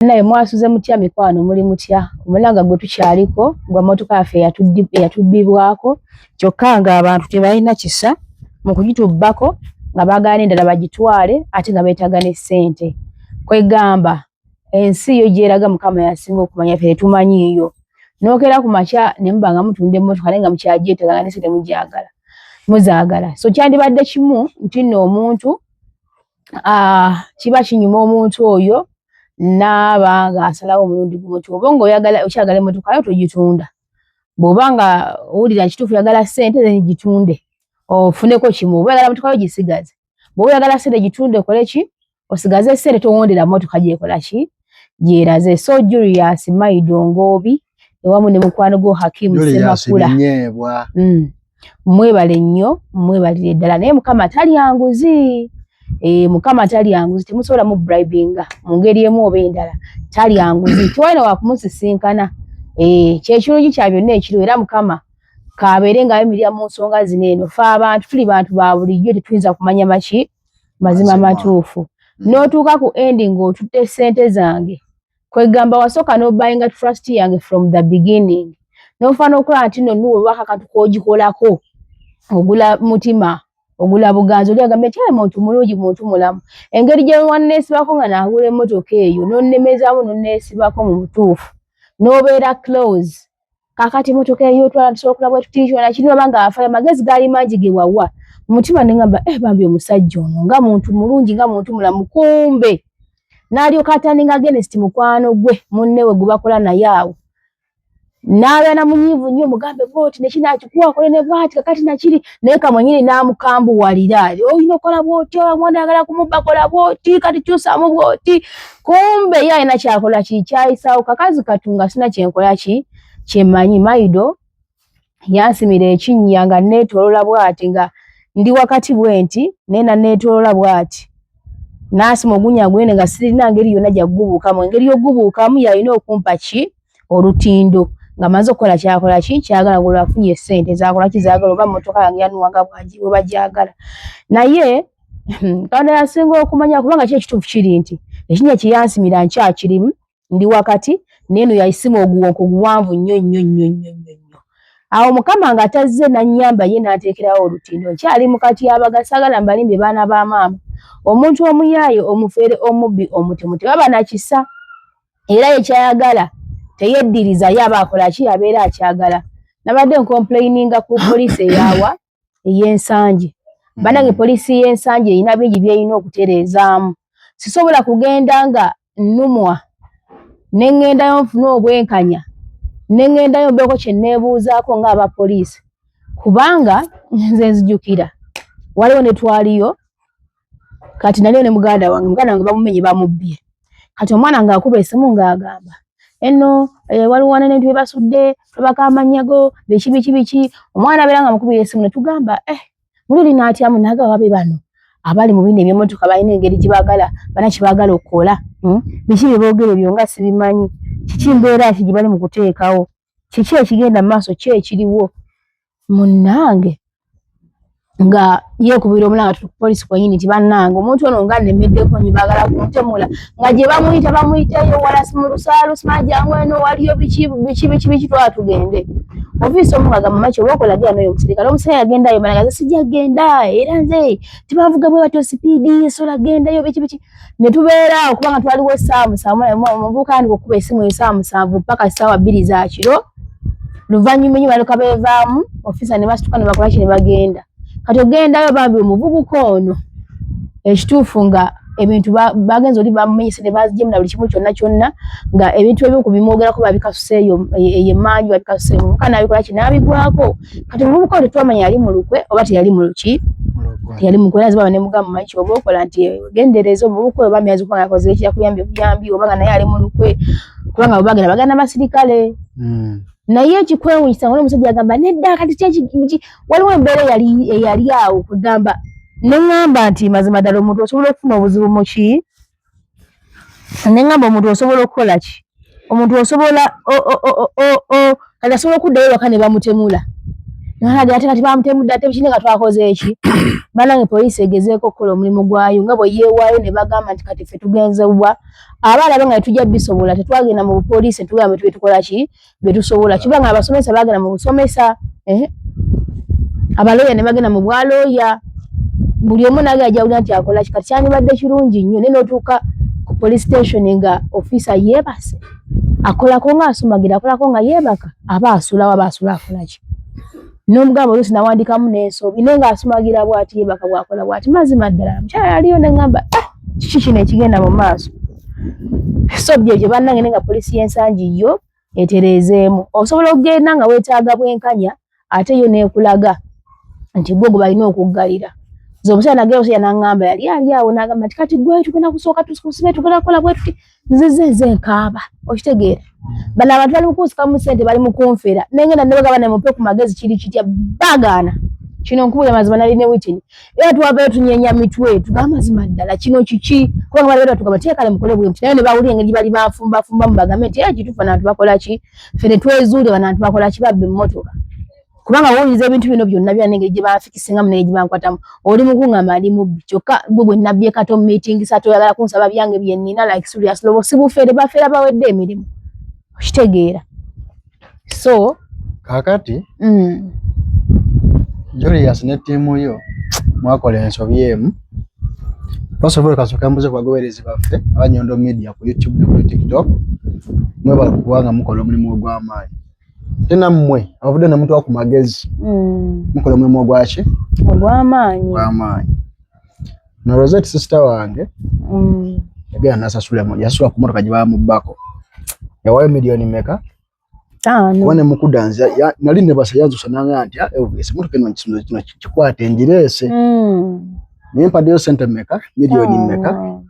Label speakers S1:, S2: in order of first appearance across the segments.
S1: Naye mwasuze mutya mikwano, muli mutya? Omulanga gwe tukyaliko gwa mmotoka yaffe eyatubbibwako, kyokka ng'abantu tebalina kisa mu kugitubbako, nga baagala n'endala bagitwale ate nga beetaaga ne ssente. Kwegamba ensi yo gy'eraga Mukama yasinga okumanya, ffe tetumanyiiyo. N'okeera ku makya ne muba nga mutunda emmotoka naye nga mukyagyetaaga nga ne ssente mugyagala muzaagala. So kyandibadde kimu nti nno omuntu kiba kinyuma omuntu oyo n'aba ng'asalawo omulundi gumu nti oba ng'oyagala okyagala emmotoka yo togitunda, bw'oba nga owulira kituufu oyagala ssente then gitunde ofuneko kimu, oba oyagala mmotoka yo gisigaze, bw'oba oyagala ssente gitunde okole ki, osigaze ssente, towondera mmotoka gyekola ki gyeraze. So Julius Maido Ngoobi ewamu ne mukwano gwo Hakim Ssemakula, mwebale nnyo, mwebalire ddala. Naye Mukama talya nguzi. Mukama talya nguzi, temusobola mu bribinga mu ngeri emu oba endala, talya nguzi, tewalina wakumusisinkana. Kyekirungi kya byonna ekiriwo, era Mukama kabeere ng'ayimirira mu nsonga zino eno. Fe abantu tuli bantu ba bulijjo, tetuyinza kumanya maki mazima matuufu. N'otuuka ku endi ng'otutte ssente zange, kwegamba wasooka n'obuyinga trust yange from the beginning, n'ofa n'okulaba nti nno nuwe waka akantu k'ogikolako, ogula mutima, ogula buganzi. Oli agambye nti muntu mulungi, muntu mulamu, engeri gye wanneesibako nga naagula emmotoka eyo, n'onnemezaamu, n'onneesibako mu butuufu, n'obeera close. Kaakati emmotoka eyo otwala, tusobola okulaba bwe tuti kyona kiri, oba ng'afayo amagezi gaali mangi ge wawa mu mutima, ne ŋŋamba, eh, bambi omusajja ono nga muntu mulungi, nga muntu mulamu. Kumbe n'alyoka aturninga against mukwano gwe, munne we gwe bakola naye awo, n'abeera munyiivu nnyo, mugambe bw'oti nekino akikuwa akole ne bw'ati, kakati nakiri naye kamwenyini n'amukambuwalira, olina okukola bw'oti, omwana ayagala kumubba, kola bw'oti, kati kyusaamu bw'oti. Kumbe ye alina kyakola ki kyayisaawo. Kakazi katu nga sina kyenkola ki kyemmanyi. Maido yansimira ekinnya nga neetoolola bw'ati, nga ndi wakati bwe nti, naye naneetoolola bw'ati n'asima ogunnya gwene nga sirina ngeri yonna gyagubuukamu. Engeri y'ogubuukamu yalina okumpa ki olutindo nga maze okukola kyakola ki kyagala, ng'olwo afunye essente zakola ki zaagala, oba mmotoka yange yanuwa nga bwe bagyagala. Naye Katonda yasinga okumanya, kubanga ki ekituufu kiri nti ekinnya kye yansimira nkyakirimu, ndi wakati, neeno yasima oguwonko guwanvu nnyo nnyo nnyo nnyo nnyo nnyo. Awo Mukama nga tazze nannyamba ye n'anteekerawo olutindo, nkyali mu katyabaga. Saagala mbalimbye, baana ba maama, omuntu omuyaaye, omufere, omubbi, omutemu tebaba na kisa, era ye kyayagala teyeddiriza, ye aba akola ki, abeera akyagala. Nabadde ncomplaininga ku poliisi eyaawa ey'Ensangi. Bannange, poliisi y'Ensangi erina bingi by'erina okutereezaamu. Sisobola kugenda nga nnumwa ne ŋŋendayo nfune obwenkanya, ne ŋŋendayo mbeeko kye neebuuzaako ng'abapoliisi, kubanga nze nzijukira waliwo ne twaliyo, kati naliyo ne muganda wange, muganda wange bamumenye, bamubbye. Kati omwana ng'akuba essimu ng'agamba eno waliwo wana n'ebintu bye basudde, twabako amannya go, biki biki biki. Omwana abeera nga mukubira essimu, ne tugamba, eh, muli oli n'atyamu, n'agamba babe bano abali mu bino eby'emmotoka balina engeri gye baagala, balina kye baagala okukola, Biki bye boogera ebyo nga sibimanyi? Kiki, mbeera ki gye bali mu kuteekawo? Kiki ekigenda mu maaso? Ki ekiriwo? Munnange nga yeekubira omulanga tuli ku poliisi kwennyini nti bannange, omuntu ono nga nnemeddeko nnyo, baagala kuntemula, nga gye bamuyita bamuyiteeyo wala mu lusaalu, simanyi jangu eno waliyo biki biki biki biki, twala tugende. Ofiisi omu ng'agamba maki oba okola genda n'oyo omusirikale. Omusirikale yagendayo malaga nze sijja kugenda, era nze tebanvuga bwe batyo sipiidi, sola gendayo, biki biki. Ne tubeera awo kubanga twaliwo essaawa 7, omuvubuka yandika okukuba essimu essaawa 7 paka ssaawa 2 za kiro. Luvannyuma ennyo balyoka beevaamu ofiisa ne basituka ne bakola ki ne bagenda. Kati ogendayo bambi omuvubuka ono ekituufu nga ebintu bagenze oli bamumenyese ne bazigyemu na buli kimu kyonna kyonna, nga ebintu ebimu ku bimwogerako babikasuse eyo eyo emmanju, babikasuse, omuvubuka n'abikola ki n'abigwako. Kati omuvubuka ono tetwamanya yali mu lukwe oba teyali mu luki, teyali mu lukwe. Era nze ne mugamba manyi kyoba okola nti gendereza omuvubuka oyo, bambi ayinza okuba nga yakoze eki, yakuyambye buyambi, oba nga naye ali mu lukwe, kubanga bwe bagenda bagenda basirikale. Naye ekikwewuunyisa nga omusajja agamba nedda, kati ki waliwo embeera eyali awo kugamba ne ŋŋamba nti mazima ddala omuntu osobola okufuna obuzibu mu ki, ne ŋŋamba omuntu osobola okukola ki, omuntu osobola kati asobola okuddayo ewaka ne bamutemula. Nalaga ate kati bamutemudde ate bikine nga twakoze eki. Banange poliisi egezeeko okukola omulimu gwayo nga bwe yeewaayo ne bagamba nti kati ffe tugenze wa abaana be nga tetujja bisobola, tetwagenda mu bupoliisi tugamba tube tukola ki bye tusobola, kiba nga abasomesa bagenda mu busomesa, abalooya ne bagenda mu bwalooya, buli omu nange ajawulira nti akola ki. Kati kyandibadde kirungi nnyo naye n'otuuka ku police station nga ofiisa yeebase, akolako nga asumagira, akolako nga yeebaka, aba asulawo, aba asula akola ki? N'omugamba oluusi nawandikamu n'ensobi naye ng'asumagira bw'ati, yeebaka bw'akola bw'ati. Mazima ddala mukyala yaliyo ne ŋŋamba, ah, kiki kino ekigenda mu maaso? So byebyo bannange, naye nga poliisi y'Ensangi yo etereezeemu. Osobola okugenda nga weetaaga bwenkanya, ate yo n'ekulaga nti gwe gwe balina okuggalira. Nze omusajja nagenda, omusajja n'aŋŋamba, yali ali awo n'agamba nti kati gwe tugenda kusooka tukusibe, tugenda kukola bwe tuti. Nzize nze nkaaba, okitegeera? Bano abantu bali mukunsikamu ssente, bali mu kunfera. Nengenda ne bagamba nemupe ku magezi, kiri kitya? Bagaana. Kino nkubuulira mazima, nali ne witini era twavayo tunyenya mitwe, tugamba mazima ddala kino kiki? Kubanga bali batugamba nti kale mukole bwe muti, naye ne bawulira engeri bali banfumbafumbamu, bagambe nti kituufu bano abantu bakola ki? Ffe ne twezuule bano abantu bakola ki? Babba emmotoka. Kubanga wowuliriza ebintu bino byonna byonna n'engeri gye banfikisingamu n'engeri gye bankwatamu, oli mu kuŋŋamba ndi mubbi, kyokka gwe bwe nabbye kato mu meeting sa toyagala kunsaba byange bye nnina. Like serious, lobo si bufere, bafera bawedde emirimu, okitegeera? So
S2: Kaakati Julius ne ttiimu yo mwakola ensobi emu. First of all, kasooka mbuze ku bagoberezi baffe aba Nyondo Media ku YouTube ne ku TikTok, mwebale kubanga mukola omulimu ogw'amaanyi. Ate nammwe abavudde ne mutuwa ku magezi, mukola omulimu ogwaki?
S1: Ogw'amaanyi.
S2: Ogw'amaanyi. No Rosette sister wange yagenda nasasula, yasasula ku motoka gye bamubbako. Yawayo miliyoni meka?
S1: 5.
S2: Kuba ne mukudda nze nali nebasa, yanzusa nanga nti, "Ah, Elvis, motoka eno kino kino kikwate ngireese." Naye mpaddeyo sente meka? Miliyoni meka?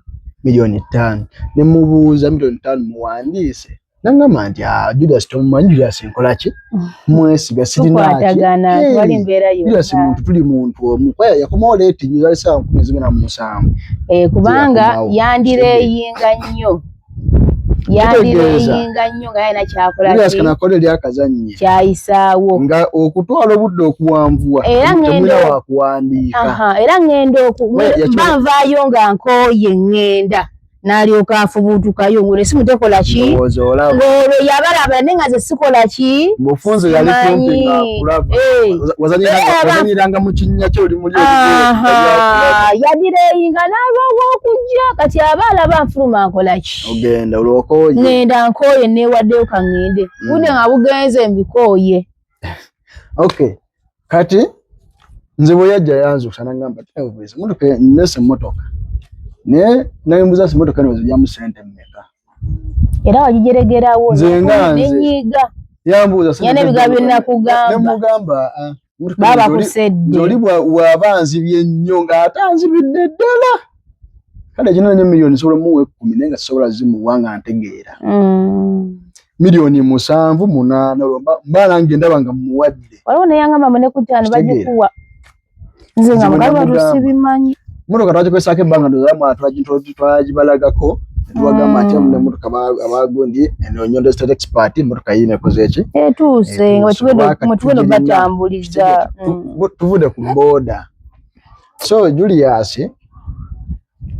S2: Miliyoni 5. Ne mubuuza, miliyoni 5 muwandiise? Nangamba nti, "Ah, Julius tomumanyi, Julius nkola ki? Mwesiga, sirina ki."
S1: Tukwatagana, tewali mbeera
S2: Julius
S1: yonna.
S2: Muntu tuli muntu omu. Kuba yakomawo late nnyo, zali ssaawa 17.
S1: Eh, kubanga
S2: Yakomawo.
S1: yandireeyinga nnyo, yandireeyinga nnyo nga yalina kyakola
S2: Julius
S1: ki
S2: kanakola eri akazannye
S1: kyayisaawo.
S2: Nga okutwala obudde okuwanvuwa,
S1: Era
S2: temulina wakuwandiika.
S1: Aha, era ŋŋenda mba nvaayo nga nkooye, ŋŋenda n'alyoka afubuutukayo ng'olwo tekola ki?
S2: Ndowooza olaba.
S1: Ng'olwo yabalaba naye nga ze sikola ki?
S2: Mufunze yali kumpi
S1: Simanyi.
S2: ng'akulaba.
S1: Eh.
S2: Wazanyiranga mu kinnya kyo, oli muli.
S1: Aha, yadireeyinga n'alwawo okujja. Kati aba alaba nfuluma nkola ki?
S2: Ogenda olwokooye.
S1: Ŋŋenda nkooye, neewaddeyo ka ŋŋende. Budde nga bugenze mbikooye.
S2: Okay, kati nze bwe yajja yanzuukusa nagamba ti, "Elvis, motoka nese emmotoka," naye nambuuza nti, "Motoka eno zijjamu sente mmeka?"
S1: Era wagijeregerawo.
S2: Nze nga nze.
S1: Nenyiiga.
S2: Yambuuza sente.
S1: Nyana ebigambo bye nakugamba.
S2: Nemugamba, "Ah, motoka
S1: Baba
S2: eno
S1: kusedde.
S2: Nze oli bw'aba anzibye nnyo ng'ate anzibidde ddala, kale ekinene nnyo miliyoni nsobola muwa 10, naye nga sisobola zimuwa nga ntegeera miliyoni 7, 8, olwo mba nange ndaba nga muwadde.
S1: Waliwo neyangamba mune ku 5
S2: Kitegeera.
S1: bagikuwa, nze nga
S2: Nze bwe
S1: mugamba
S2: namugamba.
S1: tusibimanyi.
S2: Motoka twagikozesaako ebbanga, ndowooza twagibalagako, tubagamba nti emotoka abagundi eno Nyondo Estate Expert, emotoka yiino ekoze eki?
S1: Etuuse nga
S2: Etuuse.
S1: mutugenda
S2: Tugirina.
S1: obatambuliza.
S2: Tuvudde ku booda. So Julius,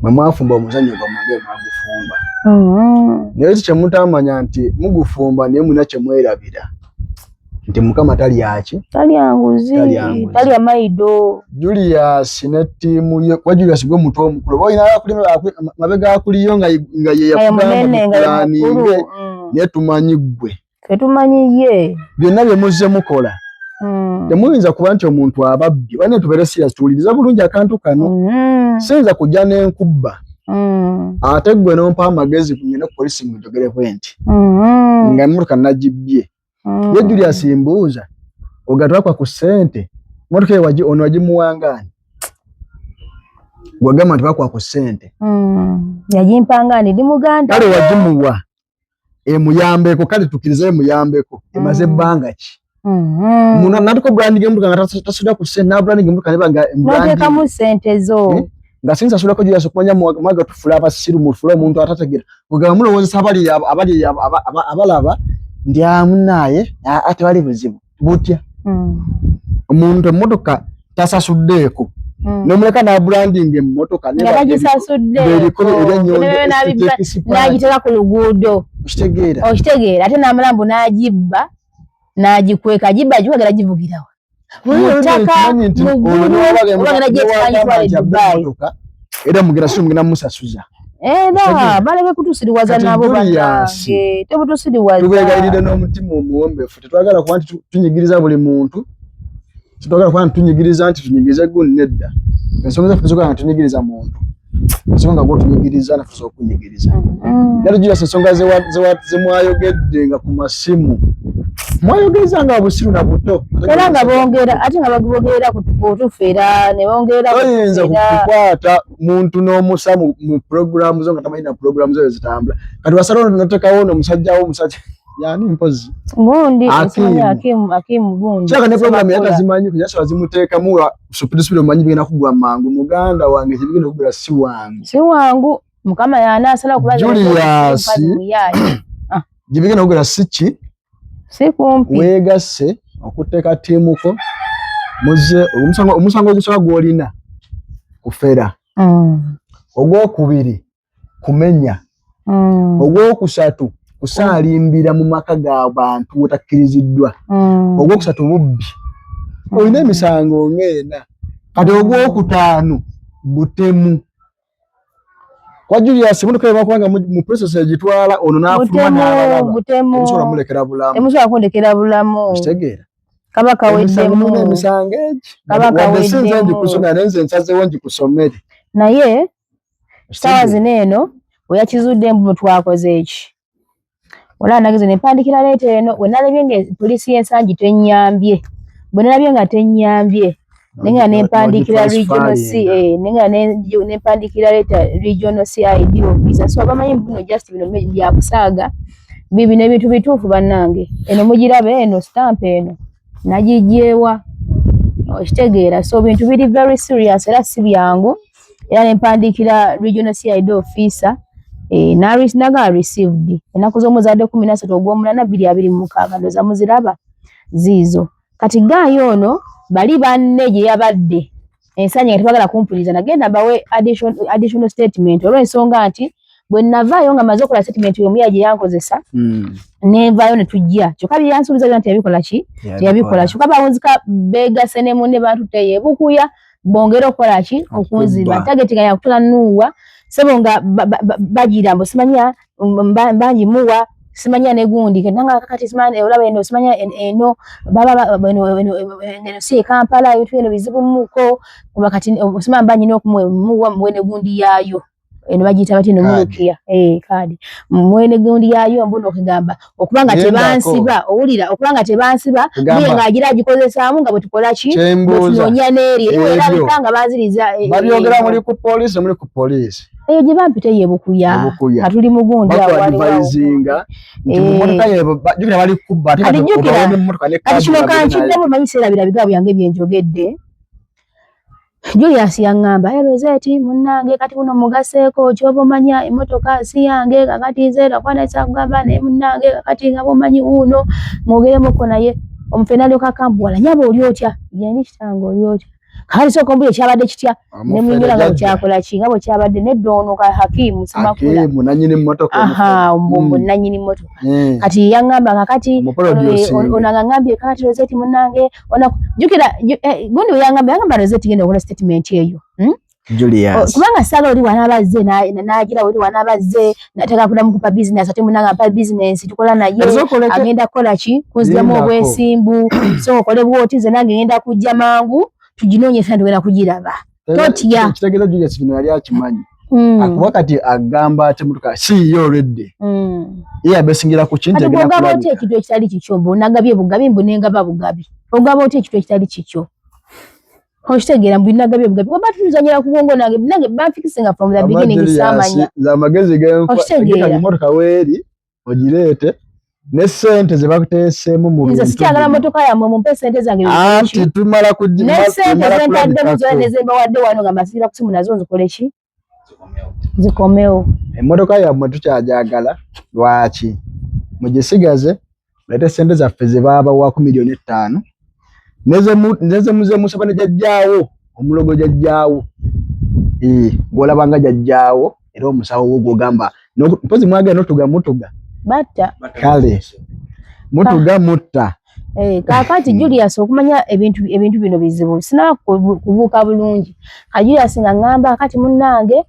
S2: mwe mwafumba omuzannyo gwammwe nga mwagufumba, naye ki kyemutamanya nti mugufumba naye mulina kyemwerabira nti Mukama talyaki?
S1: Talya nguzi.
S2: Talya nguzi.
S1: Talya mayido.
S2: Julius ne ttiimu ye, kuba Julius gwe mutwe omukulu, oba olina mabega akuliyo nga nga ye
S1: nga ye
S2: yakugamba
S1: munene, nga ye
S2: mupulaninge,
S1: mukulu.
S2: Naye tumanyi ggwe.
S1: Ffe tumanyi ye.
S2: Byonna bye muzze mukola, temuyinza kuba nti omuntu ababbye. Bane tubeere serious, tuwulirize bulungi akantu kano. Siyinza kujja n'enkubba, ate ggwe n'ompa amagezi ngende ku polisi ngujogere bwe nti nga emmotoka nagibbye. Ye Julius mbuuza, ogatwakwa ku ssente, motoka eyo ono wagimuwangaani gwagamba nti bakwa ku ssente?
S1: Yagimpanga ndi muganda.
S2: Kale wagimuwa emuyambeko, kale tukkirize emuyambeko, emaze ebbanga ki? Muno natuko branding emotoka nga tasula ku ssente, nabranding emotoka neba nga
S1: Noteekamu sente zo.
S2: Nga sinsasulako. Julius, okumanya mwaga tufula abasiru, mufule omuntu atategeera, kugamba mulowoozesa abali abalaba nti amunaaye tewali buzibu butya. Omuntu emmotoka tasasuddeeko, nomuleka nabranding emmotoka.
S1: Nga tagisasuddeeko, n'agiteeka ku luguudo.
S2: Okitegeera?
S1: Okitegeera? Ate n'amala mbu n'agibba n'agikweka. Agibba, agiwagera, givugirawa mutaka muggulu, obagenda gyetwala e Dubai.
S2: Era mugenda si mugenda musasuza.
S1: Era baleke kutusiriwaza nabo bannange, tebutusiriwaza.
S2: Tubeegayirire n'omutima omuwombeefu. Tetwagala kuba nti tunyigiriza buli muntu, tetwagala kuba nti tunyigiriza, nti tunyigirize gundi. Nedda, ensonga zaffe tezikola nga tunyigiriza muntu. Ensonga nga gwotunyigiriza, naffe tusobola okunyigiriza. Era Julius, ensonga zemwayogedde nga ku masimu, mwayogeza nga busiru na buto.
S1: Era nga bongera, ate nga bogerera kutufera ne bongera.
S2: Toyinza kukwata muntu n'omusa mu programu zo nga tamanyi na programu zo zitambula. Kati wasalawo notekawo no omusajja wo, omusajja yani mpozi
S1: Gundi. Akimu, Akimu gundi.
S2: Kyaka ne programu yatazimanyi kujasobola zimuteekamu supidisupidi. Omanyi bigenda kugwa mangu, muganda wange, tebigenda kugula si wangu.
S1: Si wangu, Mukama yanaasala kuba.
S2: Julius, gibigenda kugula si ki?
S1: Si kumpi.
S2: Weegasse okuteeka ttiimuko muze omusango ogusooka gw'olina kufera, ogwokubiri kumenya, ogwokusatu kusaalimbira mu maka g'abantu wetakkiriziddwa, ogwokusatu bubbi. Olina emisango ng'ena. Kati ogwokutaano butemu kwa Julius. Emotoka ebakubanga mu process egitwala ono n'afuluma n'abalaba, temusobola mulekera bulamu.
S1: Temusobola kundekera bulamu.
S2: Kitegeera?
S1: Kaba kaweddemu.
S2: Emisango egi
S1: Kaba
S2: wadde si nze
S1: kaweddemu.
S2: ngikusomera, naye nze nsazeewo ngikusomere.
S1: Naye saawa zino eno weyakizudde mbu twakoze eki, olaba nageze nempandikira letter eno. Bwe nalabye nga poliisi y'Ensangi tennyambye, bwe nalabye nga tennyambye, nenga nempandikira regional C, nenga nempandikira letter regional CID officer. So abamanyi buno, just bino bya kusaaga, bibino ebintu bituufu bannange. Eno mugiraba, eno stamp eno nagigyewa, okitegeera? So bintu biri very serious era si byangu. Era nempandikira regional CID officer, naga received ennaku z'omwezi adde 13 ogw'omunaana 2026. Ndowooza muziraba ziizo. Kati gaayo ono bali banne gye yabadde ensanya nga tebagala kumpuliriza, nagenda mbawe additional statement olw'ensonga nti bwe navaayo nga maze okukola statement omuya gye yankozesa, nenvaayo ne tujja, kyokka bye yansuubiza byonna teyabikola. Ki teyabikola? Kyokka bawunzika beegase ne munne, bantutte ebukuya bongere okukola ki? Okunziba. Target nga yakutula nuuwa sebo nga bagira mbu simanya mbangi muwa simanya ne gundi nanga. Kati simanya, olaba eno simanya eno baba eno si e Kampala, ebintu eno bizibu muko kuba. Kati simanya mbangi n'okumuwa mwene gundi yaayo eno bagiyita bati eno mulukiya, kaadi mwene gundi yaayo mbuno okugamba okuba nga tebansiba. Owulira? Okuba nga tebansiba muye ng'agira agikozesaamu nga bwe tukola ki, bwe tunoonya n'eri erabika nga banziriza.
S2: Babyogera muli ku poliisi, muli ku poliisi.
S1: Eyo gye bampita eyo ebukuya nga tuli mugundi.
S2: Awo
S1: kati kino kankiddemu. Manyi seerabira bigambo byange byenjogedde. Julius yaŋŋamba, "Hey, Rosette munnange, kati buno mugaseeko kyoba omanya emmotoka si yange. Kakati nze lwakwanayisa kugamba naye munnange, kakati nga bwomanyi wuuno mwogeremuko naye." Omufe n'alyoka akambuwala, "Nyaba, oli otya?" "Yendi kitange, oli otya?" "Kakati sooka ombuye kyabadde kitya?" Nemunyonyola nga bwekyakola ki, nga bwekyabadde. Nedda, ono ka Hakimu Semakula.
S2: Hakimu nanyini mmotoka.
S1: Aha, mbumbu nanyini mmotoka. Kati yaŋŋamba kakati ono ngaŋŋambye, "Kakati Rosette munnange, ona jjukira gundi." We yaŋŋamba, yaŋŋamba, "Rosette, genda okola statement eyo,
S2: Julius.
S1: Kubanga saagala oli wanaabazze n'agira oli wanaabazze nataka kuddamu kupa bizinesi. Ate munnange ampa bizinesi, tukola naye, agenda kukola ki? Kunziramu obwesimbu. So okole bwoti, nze nange ngenda kujja mangu tuginoonyesa, tugenda kugiraba, totya."
S2: Kitegeeza Julius bino yali akimanyi. Akuba kati agamba ate motoka si ye already. Ye abesingira ku kintu.
S1: Kati bw'ogaba otya ekintu ekitali kikyo? Mbu nagabye bugabi, mbu nengaba bugabi. Ogaba otya ekintu ekitali kikyo? Okitegeera? Mbu nagabye bugabi, oba tuzanyira ku bwongo. Nange banfikisinga from the beginning, saamanya.
S2: Amagezi.
S1: Okitegeera?
S2: Motoka weeri ogireete ne sente ze bakuteeseemu mu
S1: Nze sikyagala motoka yammwe, mumpe sente zange.
S2: Anti tumala.
S1: Ne sente zentaddemu zona nezembawadde wano nga mbasibira ku simu, nazo nzikole ki? Zikomewo.
S2: Emmotoka yammwe tukyajagala. Lwaki mugisigaze? Mulete sente zaffe ze baabawaku 5 million. Neze muze musaba ne jajjaawo, omulogo jajjaawo, gw'olaba nga jajjaawo, era omusawo wo gw'ogamba mpozi mwagala n'otuga mutuga.
S1: Batta.
S2: Kale mutuga mutta.
S1: Kaakati Julius, okumanya ebintu bino bizibu, sinaba kubuuka bulungi. Ka Julius nga ŋŋamba kati munnange,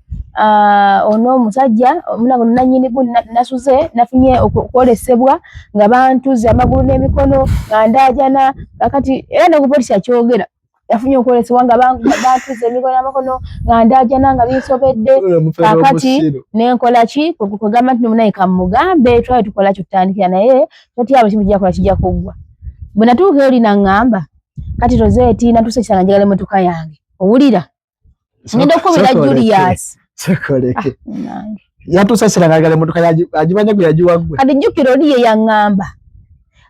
S1: ono omusajja munnange ono nannyini gundi, nasuze nafunye okwolesebwa nga bantuze amagulu n'emikono nga ndaajana. Kakati era ne ku polisi akyogera, yafunye okwolesebwa nga bantuze emikono n'amakono nga ndaajana nga binsobedde. Kaakati nenkola ki? Kwegamba nti nomunaye kamugambe twali tukola ki, tutandikira naye totyabo kimu kijja kukola, kijja kuggwa. Bwe natuuka eri naŋŋamba kati Rosette, natuuse ekisanga njagala emmotoka yange, owulira ngenda okukubira Julius.
S2: Sokoleke. Yatuuse essira ng'ayagala emmotoka, agibanja gwe yagiwa ggwe.
S1: Kati jjukira oli ye yaŋŋamba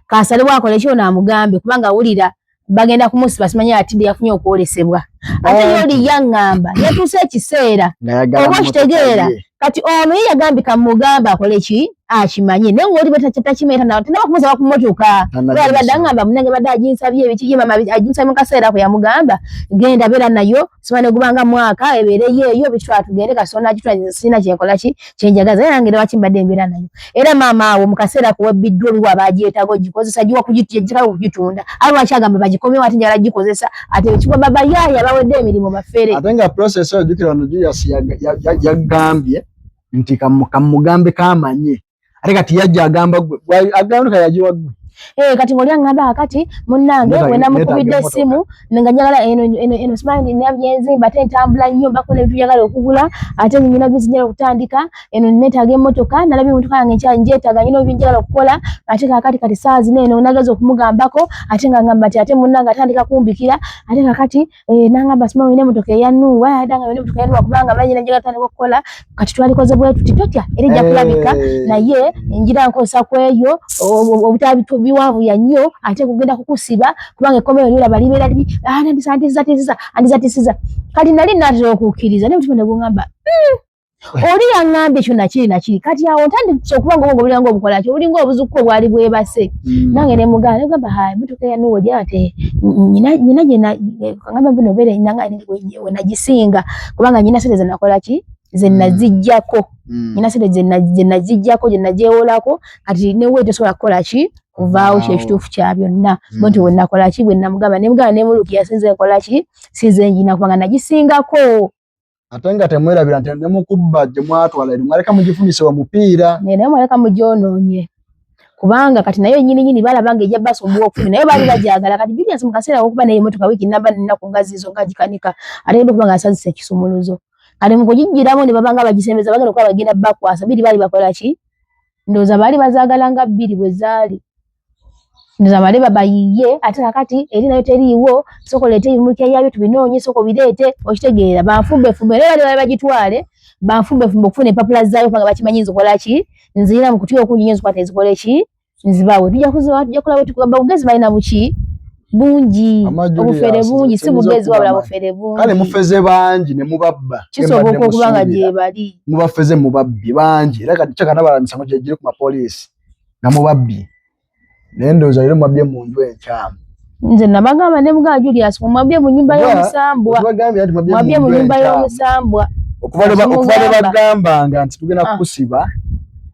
S1: kasale bwakola ekyo naamugambe, kubanga awulira bagenda kumusiba, simanyi atidde yafunye okwolesebwa. Ate ye oli yaŋŋamba yatuuse ekiseera
S2: ng'ayagala
S1: oba okitegeera. Kati ono ye yagambye kamugambe akole ki akimanye, naye ng'oli takimeeta tanaba kumusaba ku mmotoka.
S2: Tannagimusaba.
S1: Badde aŋŋamba munange badde aginsabye ebiki, ye mama aginsabye mu kaseera ako yamugamba genda beera nayo simanyi negubanga mwaka ebeereyo eyo bitwala tugende kasona agitwala, sirina kyenkola ki kyenjagaza, era nange lwaki mbadde mbeera nayo. Era maama awo mu kaseera ako wabbiddwa oli waaba agyetaaga ogikozesa giwa gikala okugitunda, ate lwaki agamba bagikomyewo ate njagala gikozesa, ate ekigwa babayaaya bawedde emirimu bafere.
S2: Ate nga process eyo, jjukira ono Julius yagambye nti kamugambe kamanye, ate kati yajja agamba gwe agamba yagiwa ggwe.
S1: Kati ng'oli aŋŋamba kati munnange bwe namukubidde
S2: neetaaga
S1: essimu nga njagala eno eno eno simanyi nina byenzimba ate ntambula nnyo mbako n'ebintu njagala okugula ate nina bizinesi njagala okutandika, eno neetaaga emmotoka, nalabye emmotoka yange nkya ngyetaaga, nina ebintu njagala okukola, ate kaakati kati saa zino eno nageza okumugambako ate nga ngamba nti ate munnange atandika kumbikira, ate kaakati nangamba simanyi olina emmotoka eya Nuuwa, ate nga olina emmotoka eya Nuuwa kubanga manyi njagala tandika okukola, kati twalikoze bwe tuti totya era ejja kulabika naye ngira nkozesa ku eyo obutabiwanvuya nnyo ate kugenda kukusiba kubanga ekkomero lyolaba libeera libi, andizatisiza andizatisiza. Kati nali naatera okukkiriza naye omutima ne guŋŋamba oli yaŋŋambye ekyo nakiri nakiri. Kati awo ntandise okuba nga obwongo bulinga obukola ki, obulinga obuzukka obwali bwebase. Nange ne mugamba, ne mugamba ha emmotoka ya Nuuwa ogira ate nyina gye ngamba buno beere nanga we nagisinga kubanga nyina sente ze nakola ki ze naziggyako, nyina sente ze naziggyako gye nagyewolako, kati newe tosobola kukola ki kuvaawo kye kituufu kya byonna. Bwe nti bwe nakola ki bwe namugamba ne mugamba ne muluki sinze nkola ki sinze njina kubanga nagisingako.
S2: Ate nga temwerabira nti ne mukubba gye mwatwala eri mwaleka mugifunise omupiira.
S1: Naye mwaleka mugyonoonye kubanga kati naye nnyini nnyini balaba nga ejja basumbuwa okufuna, naye baali bagyagala. Kati Julius mu kaseera akokuba naye emmotoka wiiki namba nnaku nga ziizo nga gikanika ate genda okuba nga asazisa ekisumuluzo, kati mu kugiggyiramu ne baba nga bagisembeza bagenda okuba bagenda bakwasa biri baali bakola ki, ndowooza baali bazaagala nga bbiri bwe zaali, ndowooza baali babayiye, ate kakati eri nayo teriiwo, sooka oleete ebimulika byabyo tubinoonye, sooka obireete okitegeera banfumbefumbe, naye baali baali bagitwale banfumbefumbe okufuna empapula zaayo kubanga bakimanyi nzikola ki nzirina mu kutya okungi nnyo nzikwata nzikole ki nzibaawe tujja kuziba tujja kulaba tukugamba bugezi balina buki bungi, obufere bungi, si bugezi wabula bufere bungi.
S2: Kale mufeze bangi ne mubabba.
S1: Kisoboka okuba nga gye bali.
S2: Mubafeze mubabbye bangi era kati kyakana bala misango gye giri ku mapoliisi nga mubabbye, naye ndowooza leero mubabbye mu nju enkyamu.
S1: Nze nabagamba ne mugamba Julius mwabbye mu nnyumba y'omusambwa, mwabye mu nnyumba y'omusambwa.
S2: Okuva lwe bagambanga nti tugenda kukusiba,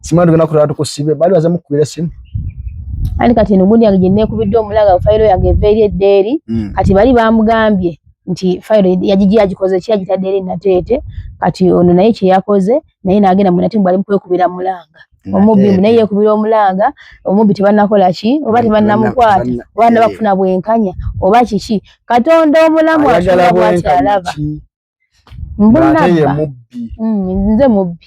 S2: simanyi tugenda kutwala tukusibe, baali baze mukubira essimu.
S1: Ani kati eno gundi yange gye neekubidde omulanga fayiro yange eva eri edda eri. Kati bali bamugambye nti fayiro yagigi agikoze ki agitadde eri Nateete, kati ono naye kye yakoze naye n'agenda mu Nateete bali mu kwekubira mulanga omubbi naye yeekubira omulanga omubbi tebannakola ki oba tebannamukwata oba nabakufuna bwenkanya oba kiki, Katonda omulamu
S2: ayagala
S1: atuula bw'ati
S2: bwenkanya
S1: alaba
S2: ki ng'ate ye
S1: mbunabba
S2: mubbi.
S1: Nze mubbi.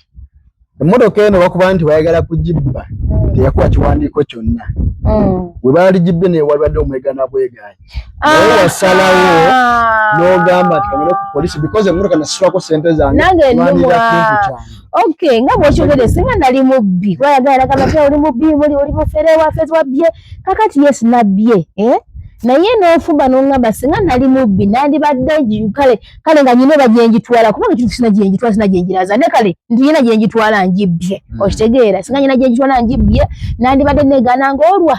S2: Emmotoka eno bakuba nti bayagala kugibba, teyakuwa kiwandiiko kyonna. We baaligibbye naye walibadde omwegana bwegaanyi, naye wasalawo n'ogamba nti kamere ku polisi because emmotoka nasasulako ssente zange,
S1: Nange
S2: lwanirira
S1: nnumwa.
S2: kintu kyange.
S1: Okay, nga bw'okyogedde singa nali mubbi kuba yagala nagamba nti oli mubbi oli mufere waffe wabbye, kakati yes nabbye, eh? Naye n'ofumba n'oŋŋamba singa nali mubbi nandibadde kale kale nga nyina oba gye ngitwala kubanga ekintu sina gye ngitwala sina gye ngiraza ne kale nti nyina gye ngitwala ngibbye. Okitegeera singa nyina gye ngitwala ngibbye nandibadde negaana ng'olwa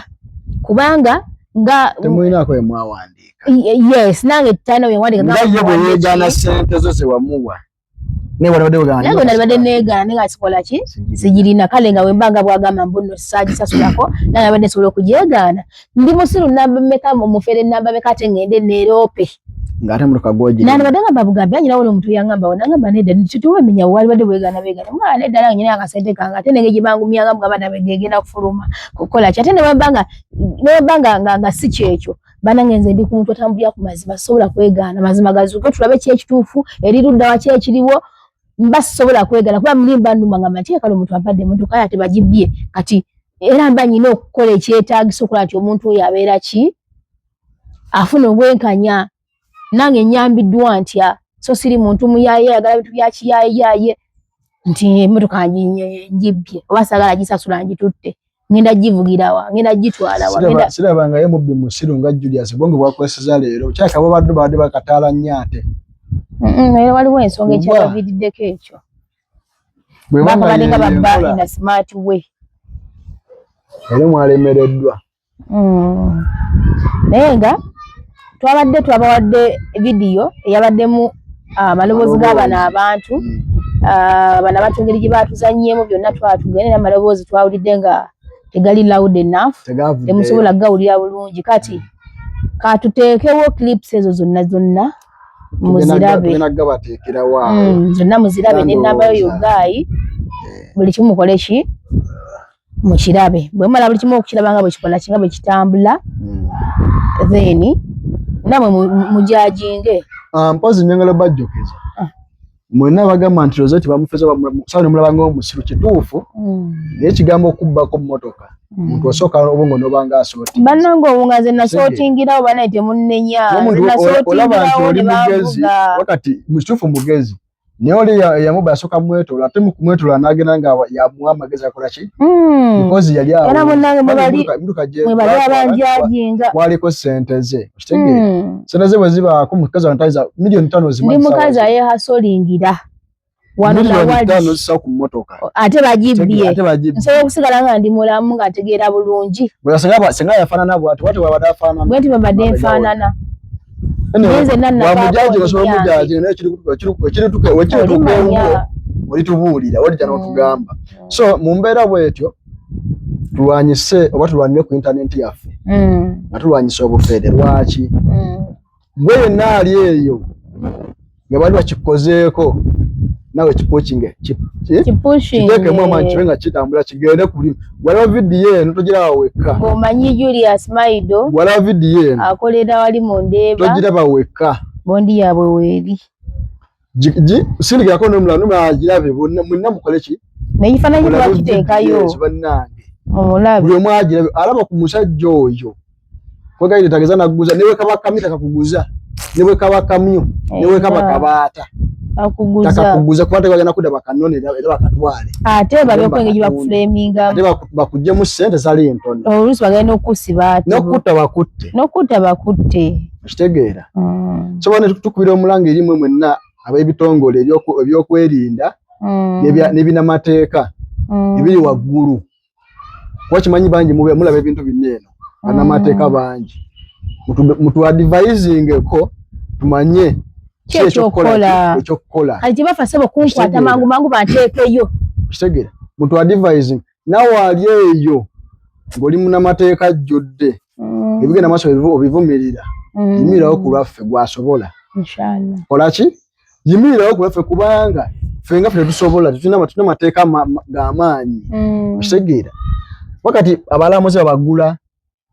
S1: kubanga Nga
S2: temulinaako bye mwawandiika.
S1: Yes, nange talina bye nwandiika.
S2: Nga ye bwe yeegaana ssente zo ze wamuwa, naye walibadde wegaana.
S1: Nange nalibadde neegaana, naye nga sikola ki, sigirina. Kale nga wemba nga bwagamba mbu nno saagisasulako, nange nabadde nsobola okugyegaana. Ndi musiru namba mmeka, mufere namba meka, ate ngende neeroope
S2: ng'ate motoka gwogiri.
S1: Nandibadde ngamba bugambi anyina wona omuntu yangamba wona ngamba nedda tuwemenya walibadde bwegaana begaana nga nedda nange nyina akasente kange, ate nenge gye bangumyanga mugamba nabe gegenda kufuluma kukola ki, ate newemba nga si kyekyo. Banange, nze ndi ku muntu atambulira ku mazima, sobola kwegaana mazima gazuuke tulabe ki ekituufu eri ludda wa ki ekiriwo. Mba sisobola kwegaana kuba muli mba nnuma ngamba nti kale omuntu ampadde emmotoka ate bagibbye. Kati era mba nyina okukola ekyetaagisa okulaba nti omuntu oyo abeera ki afuna obwenkanya, nange nyambiddwa ntya. So siri muntu muyaaye ayagala bintu bya kiyaayeyaye nti emmotoka ngibbye oba saagala gisasula ngitutte, ngenda givugirawa, ngenda gitwalawa?
S2: Sirabangayo mubbi musiru nga Julius bonge bwakweseza leero. Kyaka babadde bakataala nnyo ate.
S1: Era waliwo ensonga ekyabaviiriddeko ekyo, bakabadde nga babba in a smart way.
S2: Era mwalemereddwa.
S1: Naye nga twabadde twabawadde vidiyo eyabaddemu amaloboozi g'abano abantu, bano abantu engeri gye batuzanyeemu byonna, twatugende n'amaloboozi twawulidde nga tegali loud enough, temusobola kugawulira bulungi. Kati katuteekewo clips ezo zonna zonna muzirabe, zonna muzirabe n'ennamba yo yogayi, buli kimu mukole ki mukirabe. Bwe mumala buli kimu okukiraba nga bwe kikola ki, nga bwe kitambula, then namwe mujajinge.
S2: Mpozi nyongera bajjukiza mwenna bagamba nti Rosette bamufeza sawa nemulaba ng'omusiru, kituufu, naye ekigambo okubbako mmotoka, muntu osooka obwongo nobanga asootinze.
S1: Bannange, obwo nze nasootingirawo, banaye temunnenya.
S2: Olaba nti oli mugezi wakati mu kituufu mugezi, naye oli yamuba yasooka mwetoola, ate mukumwetoola n'agenda nga yamuwa amagezi akola ki, because yali
S1: era munnange mwebali abanjajinga.
S2: Kwaliko sente ze, okitegeera? Sente ze bwe zibaako, mukazi wantayiza 5 million.
S1: Ndi mukazi ayehasolingira wano
S2: nawali zisa ku mmotoka.
S1: Ate bagibbye, nsobola okusigala nga ndi mulamu nga ntegeera bulungi.
S2: Senga yafaanana bwati wati wabadde afaanana.
S1: Bwe nti bwebadde nfaanana.
S2: Wamujaji osobola omujaji, naye wekirituka ewuwo olitubuulira, walijja n'otugamba. So mu mbeera bwetyo tulwanyise oba tulwanire ku intaneti yaffe nga tulwanyisa obufere. Lwaki gwe yenna ali eyo nga bali bakikozeeko, nawe kipushinge, kiteekemu amaanyi kibe nga kitambula kigende kuli. Walaba vidiyo eno, togiraba wekka.
S1: Omanyi Julius Maido.
S2: Walaba vidiyo eno.
S1: Akolera wali mu Ndeeba.
S2: Togiraba wekka.
S1: Bondi yaabwe weeri.
S2: Sindikirako nomulala, nomulala agirabe, mwenna mukole ki?
S1: Nekifaananyi twakiteekayo.
S2: Bannange,
S1: mumulabe.
S2: Buli omu agirabe, alaba ku musajja oyo kwegaire tageza nakuguza, ne bwe kaba kamyu takakuguza, ne bwe kaba kamyu, ne bwe kaba kabaata takakuguza, kuba tegagenda kudda bakanone era bakatwale.
S1: Ate babeko engeri bakufulemingamu.
S2: Ate bakuggyemu ssente zali ntono.
S1: Oluusi bagenda okukusiba ate.
S2: N'okutta bakutte.
S1: N'okutta bakutte.
S2: Okitegeera? So bane tukubira omulanga eri mmwe mwenna ab'ebitongole ebyokwerinda n'ebinamateeka ebiri waggulu, kuba kimanyi bangi mulaba ebintu bino eno, bannamateeka bangi, mutuadvisingeko tumanye
S1: ki ekyokukola.
S2: Ekyokukola.
S1: Kati tebafa sebo kunkwata mangu mangu banteekeyo.
S2: Kitegeera, mutuadvising. Nawe ali eyo ng'oli munnamateeka ajjudde, ebigenda maaso obivumirira, yimirirawo ku lwaffe gwasobola.
S1: Inshallah.
S2: Kola ki, yimirirawo ku lwaffe, kubanga ffe nga ffe tetusobola, tetulina mateeka g'amaanyi. Okitegeera? Wakati abalamuzi babagula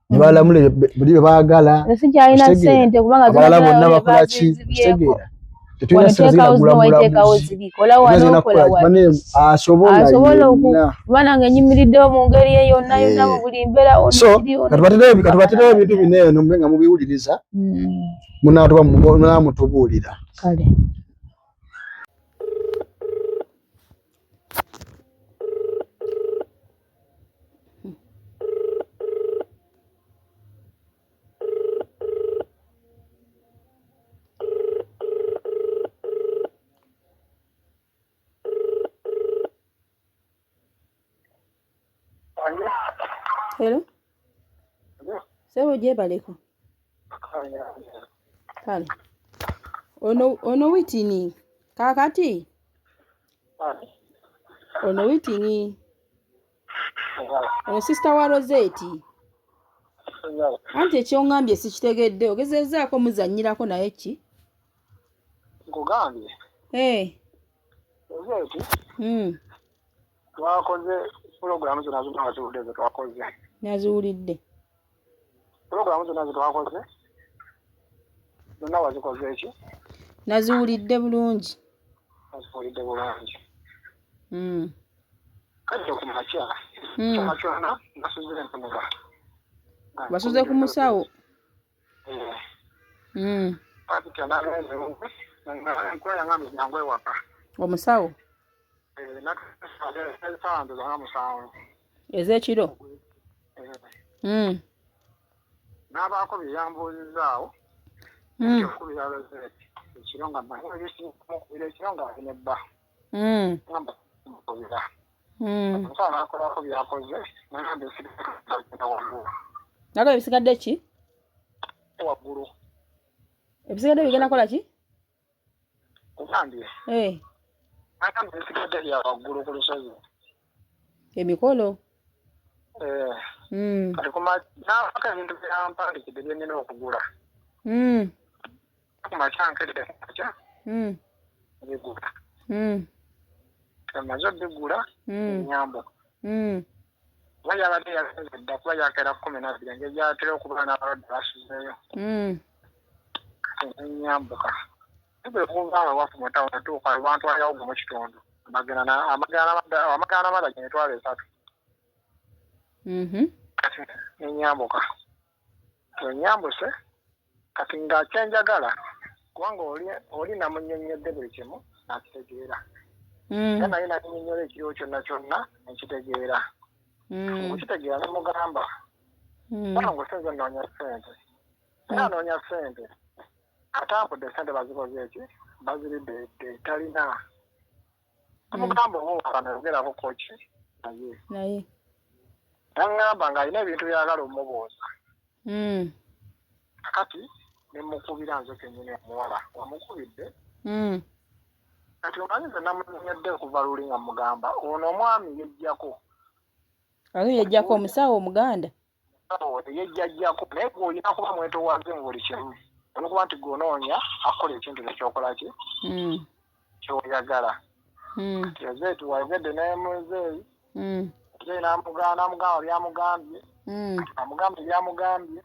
S2: ne balamula buli bye baagala.
S1: Sikyalina ssente kubanga
S2: abalala bonna bakola ki? Okitegeera? Tetulina ssente zigenda mulamuzi, asobola yenna.
S1: Kuba nange nyimiriddewo mu ngeri eyo yonna yonna mu buli mbeera.
S2: So katubaterewo ebintu bino eno mube nga mubiwuliriza, munaamutubuulira.
S1: Kale. Hello. Sebo gyebaleko. Kale. Ono ono witini. Kakati. Ono witini. Ono sister wa Rosette. Anti ekyongambye sikitegedde ogezezaako muzannyirako naye ki?
S3: Nkugambye.
S1: Eh.
S3: Rosette. Twakoze pulogulaamu zonna zonna waziwulidde ze twakoze.
S1: Naziwulidde.
S3: Pulogulaamu zonna ze twakoze zonna wazikoze ki?
S1: Naziwulidde bulungi.
S3: Naziwulidde bulungi. Kati ku makya. Kyonna kyonna nasuze ntunula.
S1: Wasuze ku musawo?
S3: Kati kyonna nkola yangambye jangu ewaka.
S1: Omusawo? Ez'ekiro?
S3: N'abaako bye yambuuzizaawo. Okubira Rosette ekiro nga mukubira ekiro nga ali ne bba. Ngamba mukubira. Omusawo n'akolako by'akoze n'agamba ebisigadde waggulu.
S1: N'agamba ebisigadde ki?
S3: Waggulu.
S1: Ebisigadde bigenda kukola ki?
S3: Kugambye. N'agamba ebisigadde bya waggulu ku lusozi.
S1: Emikolo.
S3: Kati n'abaako ebintu byampandiikidde bye nnina okugula. Ku makya nkedde ku makya. Bigula. Amaze obigula ennyambuka. Kuba yabadde yagenze dda kuba yakeera 12 engeri gy'atera okubeera n'abalwadde basuzeeyo. Kati ennyambuka. Tugenda okuva awo ewaffe mu tawuni tuuka bantwalirawo gumu kitundu. Amagana amala emitwalo 3. Kati ennyambuka. Ennyambuse kati nga kyenjagala kubanga oli namunnyonnyodde buli kimu n'akitegeera. Era naye nannyonnyola ekiriwo kyonna kyonna nekitegeera. Okukitegeera ne mugamba. Kubanga nze nnoonya ssente. Era anoonya ssente. Atambudde ssente bazikoze ki? Baziridde talina. Amugamba oba oyogerako koki naye.
S1: Naye.
S3: N'aŋŋamba ng'alina ebintu by'ayagala omubuuza. Kati ne mukubira nze kennyini omuwala omukubidde. Kati omanyi nze namunnyonnyodde okuva luli nga mugamba ono omwami yeggyako.
S1: Ani yeggyako omusawo omuganda?
S3: Yejjajjako naye gwe olina kuba mwetoowaze mu buli kimu. Olwokuba nti gwe onoonya akola ekintu ky'okola ki? Ky'oyagala. Kati Rosette wayogedde ne muzeeyi. Muzeeyi n'amugamba byamugambye. Amugambye byamugambye.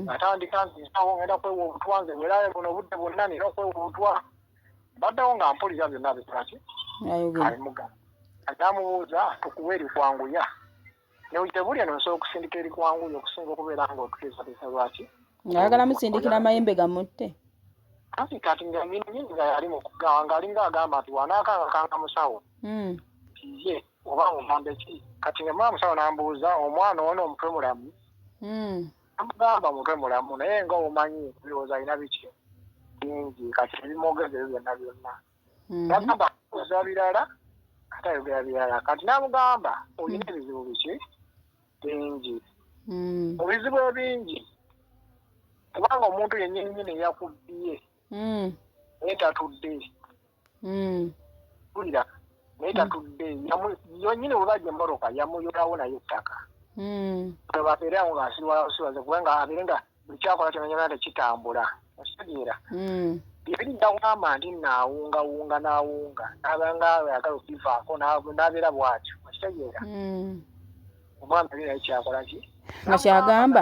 S3: Atandika nti nsawo ngenda kwewa obutwa nze bwera buno obudde bwonna nina okwewa obutwa. Mbaddewo nga mpulira byonna bikola ki? Abimugamba. N'amubuuza tukuwe erikwanguya. Tebuli eno nsobola okusindika erikwanguya okusinga okubeera ng'otuteesateesa lwaki?
S1: Ng'ayagala musindikira amayembe gamutte.
S3: Anti kati nga nnyini nga yali mu kugamba ng'alinga agamba nti wanaakangakanga musawo. Ye oba ogambe ki? Kati nga mwana musawo n'ambuuza omwana ono omutwe mulamu. Amugamba omutwe mulamu naye nga omanyi ebirowoozo alina biki bingi kati ebimwogeza ebyo byonna byonna. N'agamba akubuuza birala ate ayogera birala kati n'amugamba olina ebizibu biki bingi. Mu bizibu ebingi kubanga omuntu yennyini yakubbye naye tatudde. Wulira naye tatudde yennyini bwe bajja emmotoka yamuyolawo naye ettaka. Babeere awo ng'asirwala kubanga abeere nga buli kyakola kyonna kyonna tekitambula. Okitegeera? Ebiri byagamba nti naawungawunga n'awunga n'abanga ayagala okubivaako n'abeera bw'atyo. Okitegeera? Omwami oli naye kyakola ki?
S1: Nga kyagamba.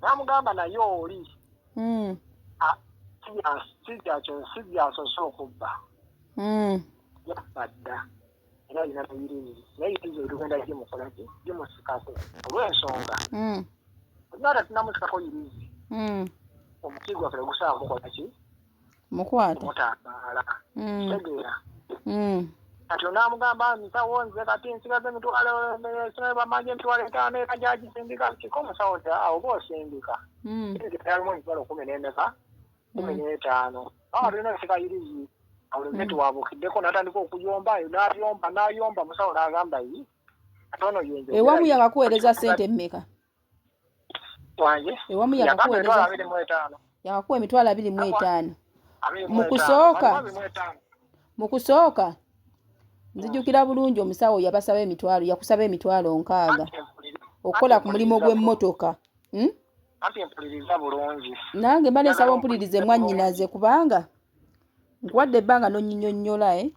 S3: N'amugamba naye oli si byasoose okubba. Yabba dda. Era alina nayirizi. Naye yirizi etugenda gimukola ki? Gimusikako. Olw'ensonga. Olina tetunamusikako yirizi. Omuti gwaffe tegusobola kukola ki?
S1: Mukwata.
S3: Kumutambaala. Kitegeera. Kati onaamugamba nsawo nze kati nsigaza emitwalo bamanja emitwalo 5 era gyagisindika kiko omusawo nti awo oba osindika. Yalimu emitwalo 10 15. Awo tulina osika yirizi. Awo Rosette wabuukiddeko n'atandika okuyomba n'ayomba n'ayomba musawo n'agamba yi ate ono ye nze.
S1: Ewamu yakakuweereza ssente mmeka?
S3: Wange?
S4: Ewamu
S3: Yagamba emitwalo
S4: yakakuweereza
S3: 25.
S4: Yakakuwa 25,000.
S3: 25.
S4: Mu kusooka.
S3: Waliwo 25.
S4: Mu kusooka nzijukira bulungi omusawo yabasaba emitwalo, yakusaba 60,000
S3: Anti
S4: okukola
S3: anti
S4: ku mulimu
S3: mpuliriza bulungi.
S4: gw'emmotoka.
S3: Anti mpuliriza bulungi.
S4: Nange mba
S3: Njagala
S4: nsaba ompulirize
S3: ompulirize bulungi.
S4: mwannyinaze kubanga nkuwadde ebbanga n'onnyinyonnyola, eh?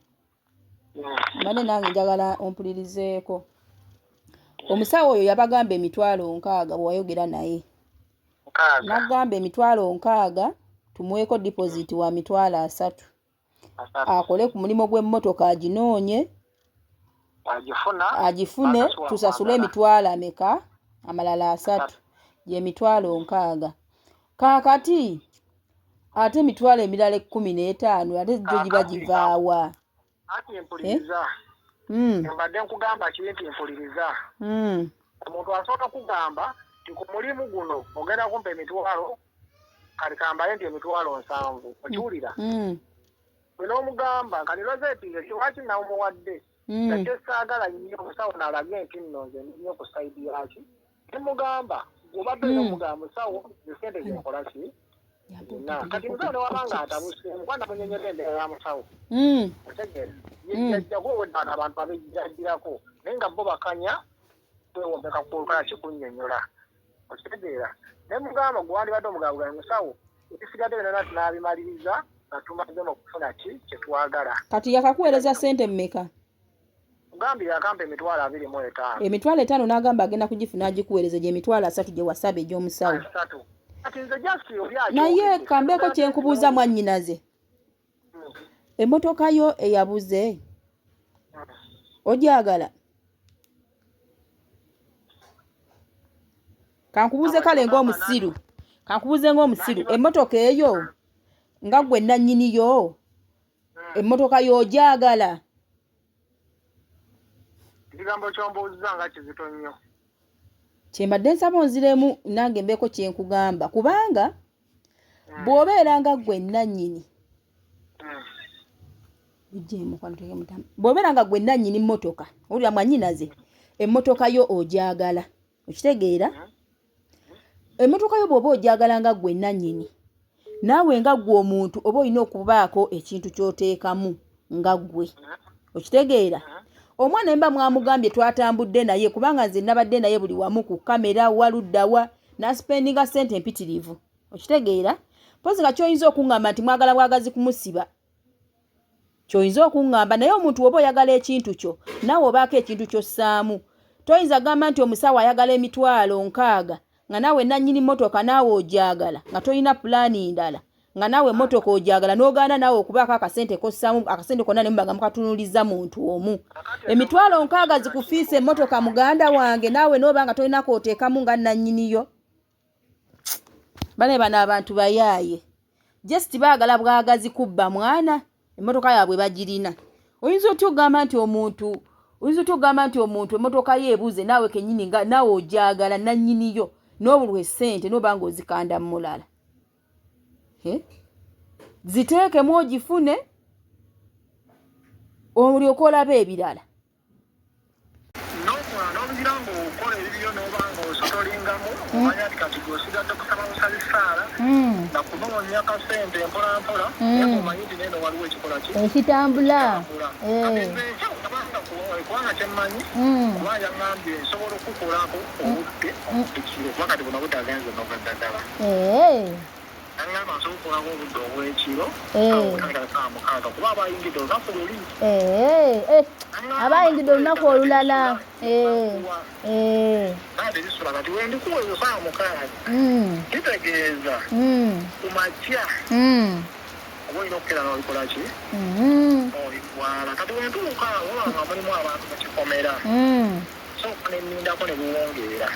S4: Mbadde nange njagala ompulirizeeko. Omusawo oyo yabagamba 60,000 bwe wayogera naye.
S3: 60.
S4: N'agamba 60,000 tumuweeko deposit wa 30,000.
S3: 30.
S4: Akole ku mulimu gw'emmotoka aginoonye,
S3: Agifuna,
S4: agifune,
S3: Marcus
S4: tusasule
S3: wakwagala.
S4: emitwalo ameka? Amalala 30.
S3: 30.
S4: Gye 60,000. Kaakati ate emitwalo emirala 15 ate gyo giba
S3: Kaakati
S4: givaawa?
S3: Anti
S4: Eh?
S3: mpuliriza. Mbadde nkugamba kiri nti mpuliriza. Omuntu asobola okugamba nti ku mulimu guno ogenda kumpa emitwalo, kati kambaye nti 70,000. Okiwulira? Bwe n'omugamba kati Rosette nze lwaki namuwadde? Nga kyesaagala nnyo omusawo n'alage nti nno nze ndi nnyo ku sayidi yaki. Ne mugamba gw'obadde olina omugamba musawo nze ssente ze nkola ki? Nina. Kati musawo ne waba nga atabuse, omukwano munnyonnyodde embeera ya musawo. Otegeera? Yajja kuba obwedda wano abantu abejjajjirako naye nga bo bakanya kwewombeka kukola ki kunnyonnyola. Okitegeera? Ne mugamba gwe wandibadde omugamba gwa musawo ebisigadde byonna tunaabimaliriza nga tumaze mu kufuna ki kye twagala.
S4: Kati yakakuweereza ssente mmeka?
S3: Kugambye yakampa 25,000.
S4: 50,000 n'agamba agenda kugifuna agikuweereze gye 30,000 gye wasaba egy'omusawo.
S3: 30. Kati nze just oli
S4: Naye
S3: akyogedde.
S4: kambeeko kye nkubuuza mwannyinaze. Emmotoka yo eyabuze ogyagala? Kankubuuze kale ng'omusiru. Kankubuuze ng'omusiru. Emmotoka eyo nga ggwe nnannyini yo, emmotoka y'ogyagala?
S3: Ekigambo ky'ombuuzizza nga kizito nnyo.
S4: Kye mbadde nsaba onziremu nange mbeeko kye nkugamba kubanga bw'obeera nga ggwe nnannyini bw'obeera nga ggwe nnannyini mmotoka, owulira mwannyinaze, emmotoka yo ogyagala. Okitegeera? Emmotoka yo bw'oba ogyagala nga ggwe nnannyini, naawe nga ggwe omuntu oba olina okubaako ekintu ky'oteekamu nga ggwe. Okitegeera? Omwana mba mwamugambye twatambudde naye kubanga nze nabadde naye buli wamu ku kamera waluddawa n'asipendinga ssente empitirivu. Okitegeera? Mpozi nga ky'oyinza okuŋŋamba nti mwagala bwagazi kumusiba. Ky'oyinza okuŋŋamba naye omuntu bw'oba oyagala ekintu kyo naawe obaako ekintu ky'ossaamu. Toyinza gamba nti omusawo ayagala 60,000 nga naawe nnannyini mmotoka naawe ogyagala nga tolina pulaani ndala nga naawe emmotoka ogyagala n'ogaana naawe okubaako akasente k'ossaamu akasente konna ne muba nga mukatunuulizza muntu omu. 60,000 zikufiisa emmotoka muganda wange naawe n'oba nga tolina k'oteekamu nga nnannyini yo. Bane bano abantu bayaaye. Just baagala bwagazi kubba mwana, emmotoka yaabwe bagirina. Oyinza otya okugamba nti omuntu, oyinza otya okugamba nti omuntu emmotoka ye ebuze naawe kennyini nga naawe ogyagala nnannyini yo n'obulwa essente n'oba ng'ozikanda mu mulala. Ziteekemu ogifune olyoke olabe ebirala.
S3: N'okola n'obugira ng'okola ebibyo n'oba ng'ositolingamu omanya nti kati gw'osigadde kusaba busabi ssaala na kunoonya kasente mpola mpola naye ng'omanyi nti neeno waliwo ekikola ki?
S1: Ekitambula.
S3: Ekitambula. Kati nze kubanga kubanga kye mmanyi kuba yaŋŋambye nsobola okukukolako obudde ekiro kuba kati buno budde agenze noga ddagala. Yaŋŋamba nsobola okukolako obudde obw'ekiro okutandika ssaawa 6 kuba aba ayingidde olunaku luli.
S1: Aba ayingidde olunaku olulala.
S3: Naate kati we ndikuwa ezo ssaawa 6 kitegeeza ku makya oba olina okukeera n'olikola ki? Olitwala. Kati we ntuuka awo oba nga mulimu abantu mu kikomera sooka ne nnindako ne buwungeera.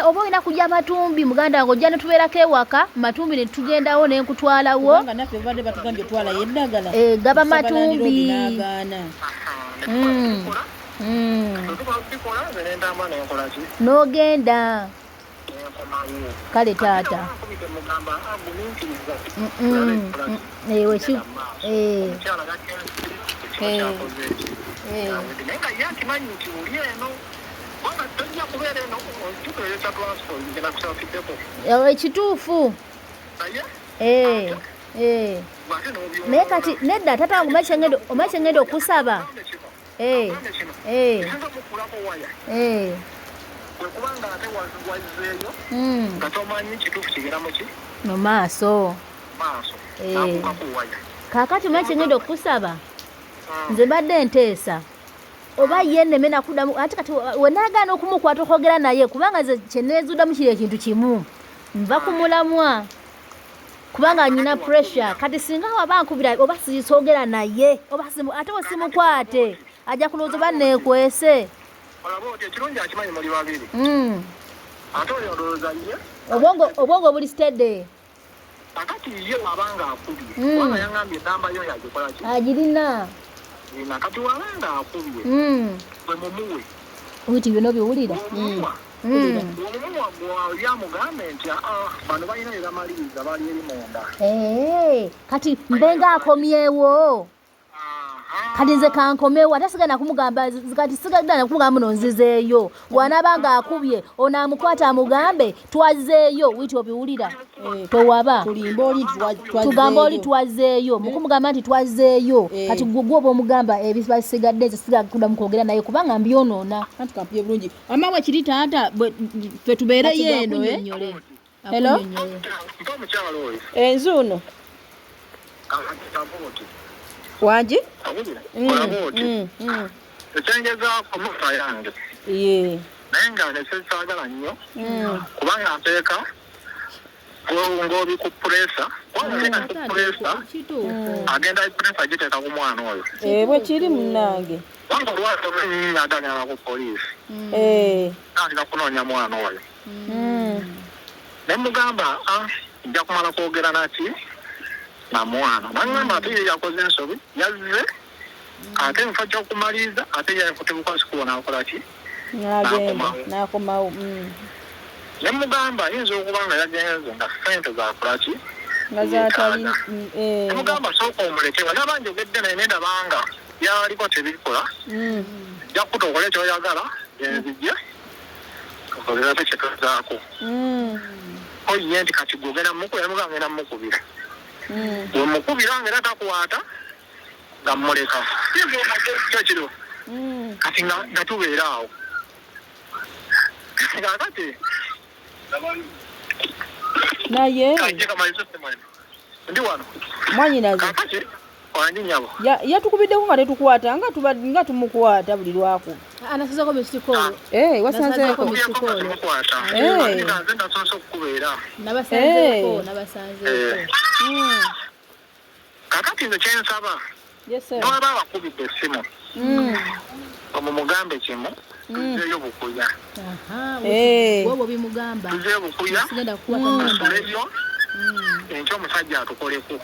S1: Oba olina kujja matumbi muganda wange ojja ne tubeerako ewaka matumbi ne tugendawo ne nkutwalawo.
S4: Kubanga naffe babadde batugambye twalayo eddagala.
S1: Gaba
S4: Nsaba
S1: matumbi.
S4: landiroodi n'agaana.
S3: Tubikola nze ne ntambula ne nkola ki?
S1: N'ogenda.
S3: Ne nkomawo.
S1: Kale taata.
S3: Nkubidde mugamba agumiikiriza. Omukyala kyakoze eki. Naye nga ye akimanyi nti oli eno kubanga tojja kubeera eno.
S5: Ekituufu. Naye kati nedda tata wange omanyi kyengenda okusaba. Mu maaso. Kaakati omanyi kyengenda okusaba. Nze mbadde nteesa. Oba ye nneme nakuddamu ate kati wenaagaana okumukwata okwogera naye kubanga nze kye neezuudamu kiri ekintu kimu nva ku mulamwa kubanga nyina pressure kati singa waba nkubira oba sisoogera naye oba ate we simukwate ajja kulowooza oba neekwese. Obwongo buli steady.
S3: Akati ye wabanga akubye kubanga yangambye enamba yo yagikola ki
S5: agirina
S3: kati wabanga akubye bwe mumuwe
S5: witi byonna obiwulira
S3: omumuwa gwamugambe nti bano balina bye bamaliriza bali eri munda
S5: kati mbenga akomyewo kati nze kankomewo ate sigenda kumugamba kati sigenda kumugamba muno nzizeeyo wanaaba akubye ono amukwata amugambe twazzeeyo witi obiwulira towaba tugamba oli twazzeeyo mukumugamba nti twazzeeyo kati gwe oba omugamba ebisigadde nze sigenda kuddamu kwogera naye kubanga mbyonoona.
S4: Anti kampye bulungi amawe kiri taata ffe tubeereyo eno. Hello? Enzuuno. Wangi?
S3: Ekyengezaako mufa yange. Naye nga nekyekyaagala nnyo kubanga nteeka ng'obi ku puleesa kubanga ku puleesa agenda puleesa giteeka ku mwana oyo.
S4: Bwe kiri munnange.
S3: Kubanga olwali olwennyini agenda ku poliisi. Ntandika kunoonya mwana oyo. Ne mugamba nja kumala kwogera naki na mwana. Nangamba ate ye yakoze ensobi yazze ate nfa ky'okumaliriza ate yakutebukwasi kuba n'akola ki?
S4: N'akomawo.
S3: Ne mugamba ayinza okuba nga yagenze nga ssente zaakola ki?
S4: Nga zaatali.
S3: Ne mugamba sooka omuleke naba njogedde naye nendabanga byaliko tebikola nja kuta okole ky'oyagala enzijje okolerako kye tuzaako. Ko ye nti kati gwe ogenda mukubira mugamba ngenda mukubira. Bwe mukubira nga era takwata nga mmuleka. Kyo kiriwo. Kati nga tubeera awo. Kaakati
S4: naye
S3: ndi wano.
S4: Mwannyinaze.
S3: Kaakati wangi nnyabo.
S4: Yatukubiddeko nga tetukwata nga tumukwata buli lwakuba.
S1: Anasazeeko misikoolo.
S4: Wasanzeeko.
S3: Nze nasoose okukubeera.
S1: Nabasanzeeko.
S3: Kaakati nze kye nsaba. Newaba abakubidde essimu. Omumugambe kimu tuzeeyo Bukuya.
S1: Bw'oba bimugamba.
S3: Tuzeeyo Bukuya. Tusuleyo. Enkya omusajja atukoleko.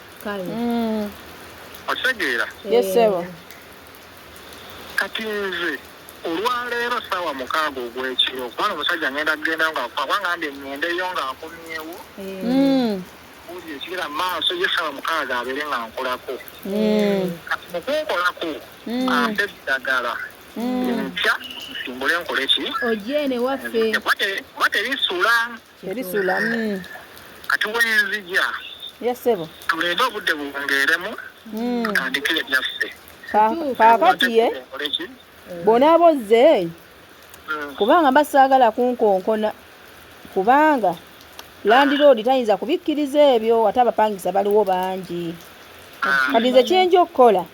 S3: Okitegeera?
S4: Yes sir.
S3: Kati nze olwaleero ssaawa 6 ogw'ekiro kubanga omusajja ngenda kugendayo nga kubanga ngendeyo ng'akomyewo. Uli ekigera mu maaso ye ssaawa 6 abeere nga nkolako. Kati mu kunkolako ampe eddagala enkya nsimbule nkole ki?
S1: Ojje ne waffe.
S3: Kuba terisula.
S4: Terisula.
S3: Kati wenzija.
S4: Yes sir.
S3: Tulinde obudde buwungeeremu tutandikire ebyaffe.
S4: Kaakati ye bw'onaaba ozze kubanga mba saagala kunkonkona kubanga landiroodi tayinza kubikkiriza ebyo ate abapangisa baliwo bangi. Kati nze kye nja okukola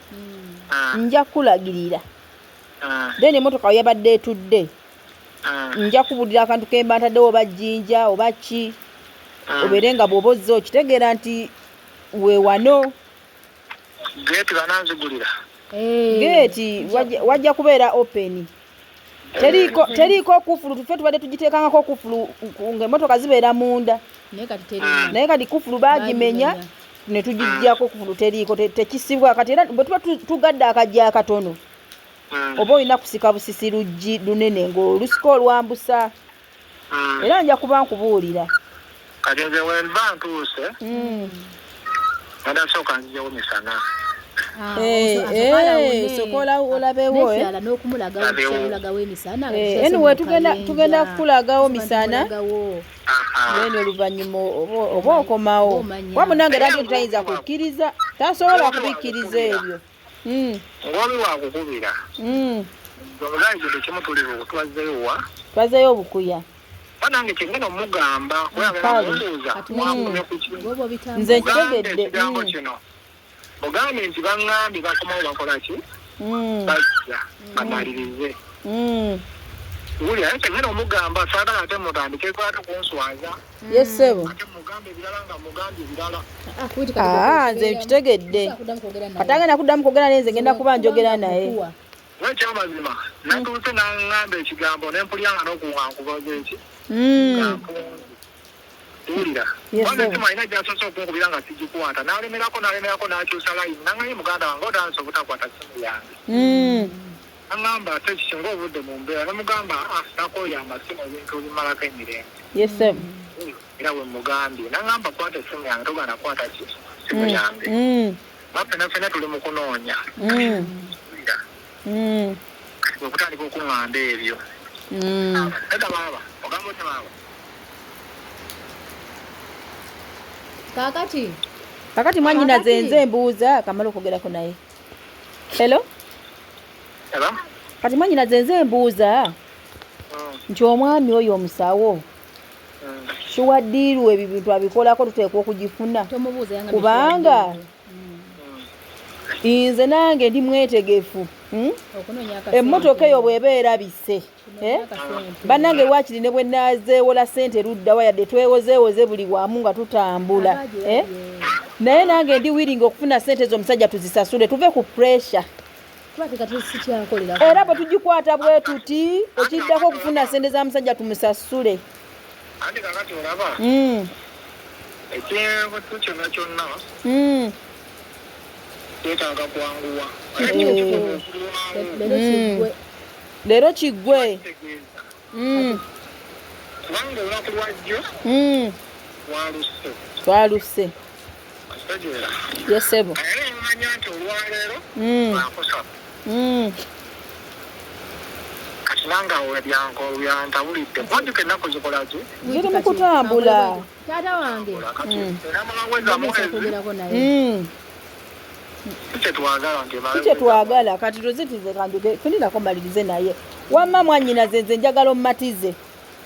S4: nja kukulagirira. Then emmotoka yabadde etudde nja kubulira akantu ke mba ntaddewo oba jjinja oba ki obeere nga bw'oba ozze okitegeera nti we wano.
S3: Geeti bananzigulira.
S4: Geeti wajja kubeera open. Teriiko kufulu ffe tubadde tugiteekangako kufulu ng'emmotoka zibeera munda. Naye kati kufulu baagimenya ne tugiggyako kufulu teriiko tekisibwa kati era bwe tuba tugadde akajja akatono oba olina kusika busisi luggi lunene ng'olusika olwambusa era nja kuba nkubuulira.
S3: Kati nze we nba ntuuse ngenda sooka nzijewo misana.
S4: Sokola olabewo
S5: nekirala n'okumulagawo emisana.
S4: Anyway, tugenda kukulagawo misana then oluvannyuma oba okomawo. Kuba munange lwaki tayinza kukkiriza, tasobola kubikkiriza ebyo.
S3: Ngobi wakukubira omugayi kintu kimu tuli twazzeyo wa
S4: twazzeyo obukuya.
S3: Banange kyengenda omugamba kuyamubuuza mwakomye ku ki
S4: nze nkitegedde
S3: ekigambo kino ogambe nti baŋŋambye bakomawo bakola ki bajja bamalirize. Wulira naye kyengenda omugamba saagala ate mutandike ate kunswaza.
S4: Yes ssebo.
S3: Ate mugambe ebirala nga mugambye ebirala.
S4: Nze nkitegedde. Katagenda kuddamu kwogera naye nze ngenda kuba njogera naye.
S3: Ekyamazima natuuse n'aŋŋamba ekigambo ne mpulira nga n'okuwankubaza eki. Wulira. Wano alina gy'asoose okunkubira nga sigikwata n'alemerako n'akyusa layini n'aŋŋambye muganda wange otandise obutakwata ssimu yange. Aŋŋamba ate kisinga obudde mu mbeera ne mugamba nakooya amasimu ebintu bimalako emirembe.
S4: Yes ssebo.
S3: Era bwe mugambye n'aŋŋamba kwata essimu yange togaana kwata ki ssimu yange. Ffenna ffenna tuli mu kunoonya. Okutandika okuŋŋamba ebyo. Edda baaba, ogamba otya baaba?
S4: Kakati mwannyinaze nze mbuuza kamala okwogerako naye. Hello?
S3: Hello?
S4: Kati mwannyinaze nze mbuuza nti omwami oyo omusawo kiwaddiirwa ebyo bintu abikolako tuteekwa okugifuna kubanga nze nange ndi mwetegefu. Emmotoka eyo bw'eba erabise bannange waakiri ne bwe naazeewola ssente luddawa yadde twewozeewoze buli wamu nga tutambula naye nange ndi willing okufuna ssente z'omusajja tuzisasule tuve ku pressure. Era bwe tugikwata bwe tuti ekiddako okufuna ssente za musajja tumusasule.
S3: Anti kakati olaba ekintu kyonna kyonna kyetaaga kwanguwa.
S4: Leero kiggwe.
S3: Kubanga olunaku lwajjo
S4: twaluse. Yes ssebo.
S3: Era omanya nti olwaleero lwakusatu. Kati nange awo byantabulidde kwanjuka ennaku zikola ki?
S4: Ziri mu kutambula.
S5: Taata wange.
S4: Kyetwagala kati tuzitize kanjuke fundinako malirize naye. Wamma mwannyinaze nze njagala ommatize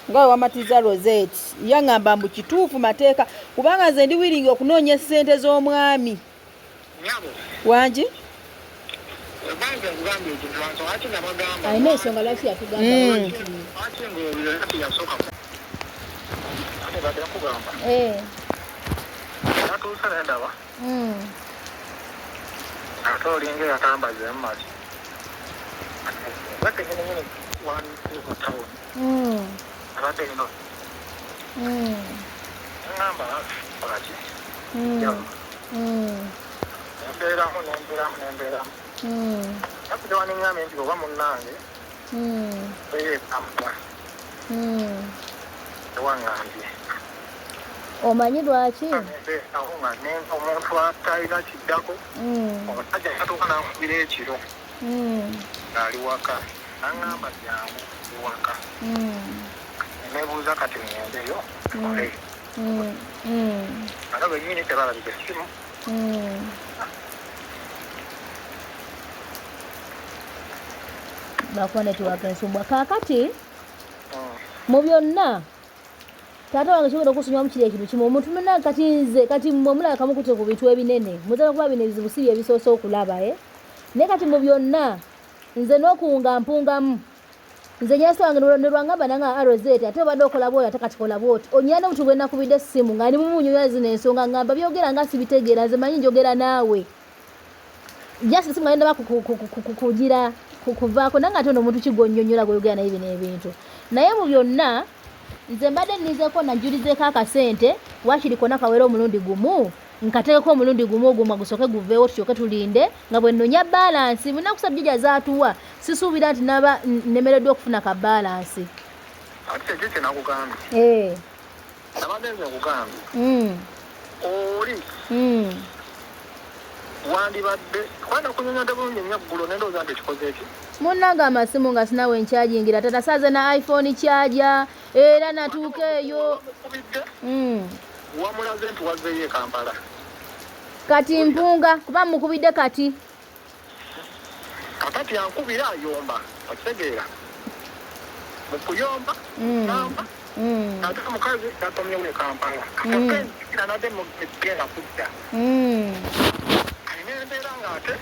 S4: nga we wamatiza Rosette yaŋŋamba mbu kituufu mateeka kubanga nze ndi willing okunoonya essente z'omwami. Wangi?
S5: Alina ensonga lwaki yatugamba.
S3: Natuuse ne ndaba. Ate olinga eyatambaza emmali. Badde nnyini wali ku tawuni. Abadde eno. Ŋŋamba lwaki? Nembeeramu nembeeramu nembeeramu. Nakujja waniŋŋambye nti oba munnange eyo etambula. Tewaŋŋambye.
S5: Omanyi lwaki?
S3: Omuntu atalina kiddako omusajja yatuuka n'ankubira ekiro ng'ali waka n'aŋŋamba jangu waka. Neebuuza kati ŋŋendeyo tukole. Bano bennyini tebalabika essimu.
S5: Bakuba netiwaaka ensumbwa. Kaakati mu byonna taata wange kisobola okusonyiwamu kiri ekintu kimu omuntu munna kati nze kati mmwe mulaba kamukute ku bintu ebinene muzala kuba bino ebizibu si bye bisoose okulaba naye kati mu byonna nze n'okuwunga mpungamu nze nyasi wange ne lwangamba nanga Rosette ate obadde okola bw'oti ate kati kola bw'oti onyina n'omuntu gwe nakubidde essimu nga ndi mumunyumya zino ensonga ngamba byogera nga sibitegeera nze manyi njogera naawe just simu ngenda kugira kuvaako nange ate ono omuntu kigwonnyonnyola gw'oyogera naye bino ebintu naye mu byonna nze mbadde nnizeeko najjulizeeko akasente waakiri konna kawere omulundi gumu nkateekeko omulundi gumu ogwo gusooke guveewo tusooke tulinde nga bwe nnoonya balansi munaku sabjija zaatuwa sisuubira nti naba nnemereddwa okufuna ka balansi.
S3: Ate ekyo kye nakugambye. Nabadde nze nkugambye. Oli. Wandibadde kubanga kunyonyodde bulungi nnyo eggulo ne ndowooza nti ekikoze ki.
S5: Munnange amasimu nga sinawe nkyajingira tata saze na iPhone kyaja era natuuka eyo.
S3: Wamulaze nti wazzeeyo e Kampala.
S5: Kati mpunga kuba mukubidde kati.
S3: Kakati ankubira ayomba okitegeera mu kuyomba namba ate omukazi nakomyewo e Kampala kati nadde mugenda kudda alina embeera nga ate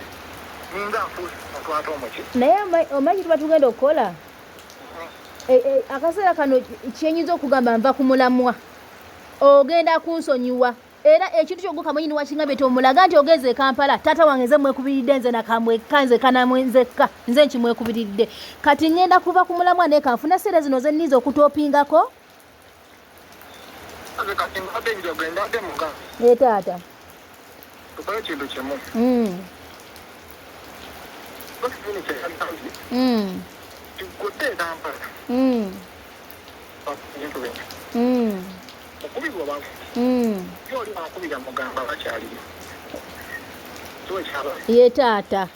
S3: ninga nfuuse omuntu ate omuki.
S5: Naye omanyi tuba tugenda okukola akaseera kano kyenyinza okugamba nva ku mulamwa ogenda kunsonyiwa. Era ekintu kyogwo kamwenyini wakingambye nti omulaga nti ogenze e Kampala taata wange nze mwekubiridde nze nakamwekka nze kanamwenzekka nze nkimwekubiridde kati ngenda kuva ku mulamwa naye kanfuna sente zino ze nninza okutoopingako. Ye taata.
S3: Tukole ekintu kimu. Tugudde e Kampala. Okubirwa bavu. Yo oli akubira mugamba bakyaliyo.
S5: Ye taata.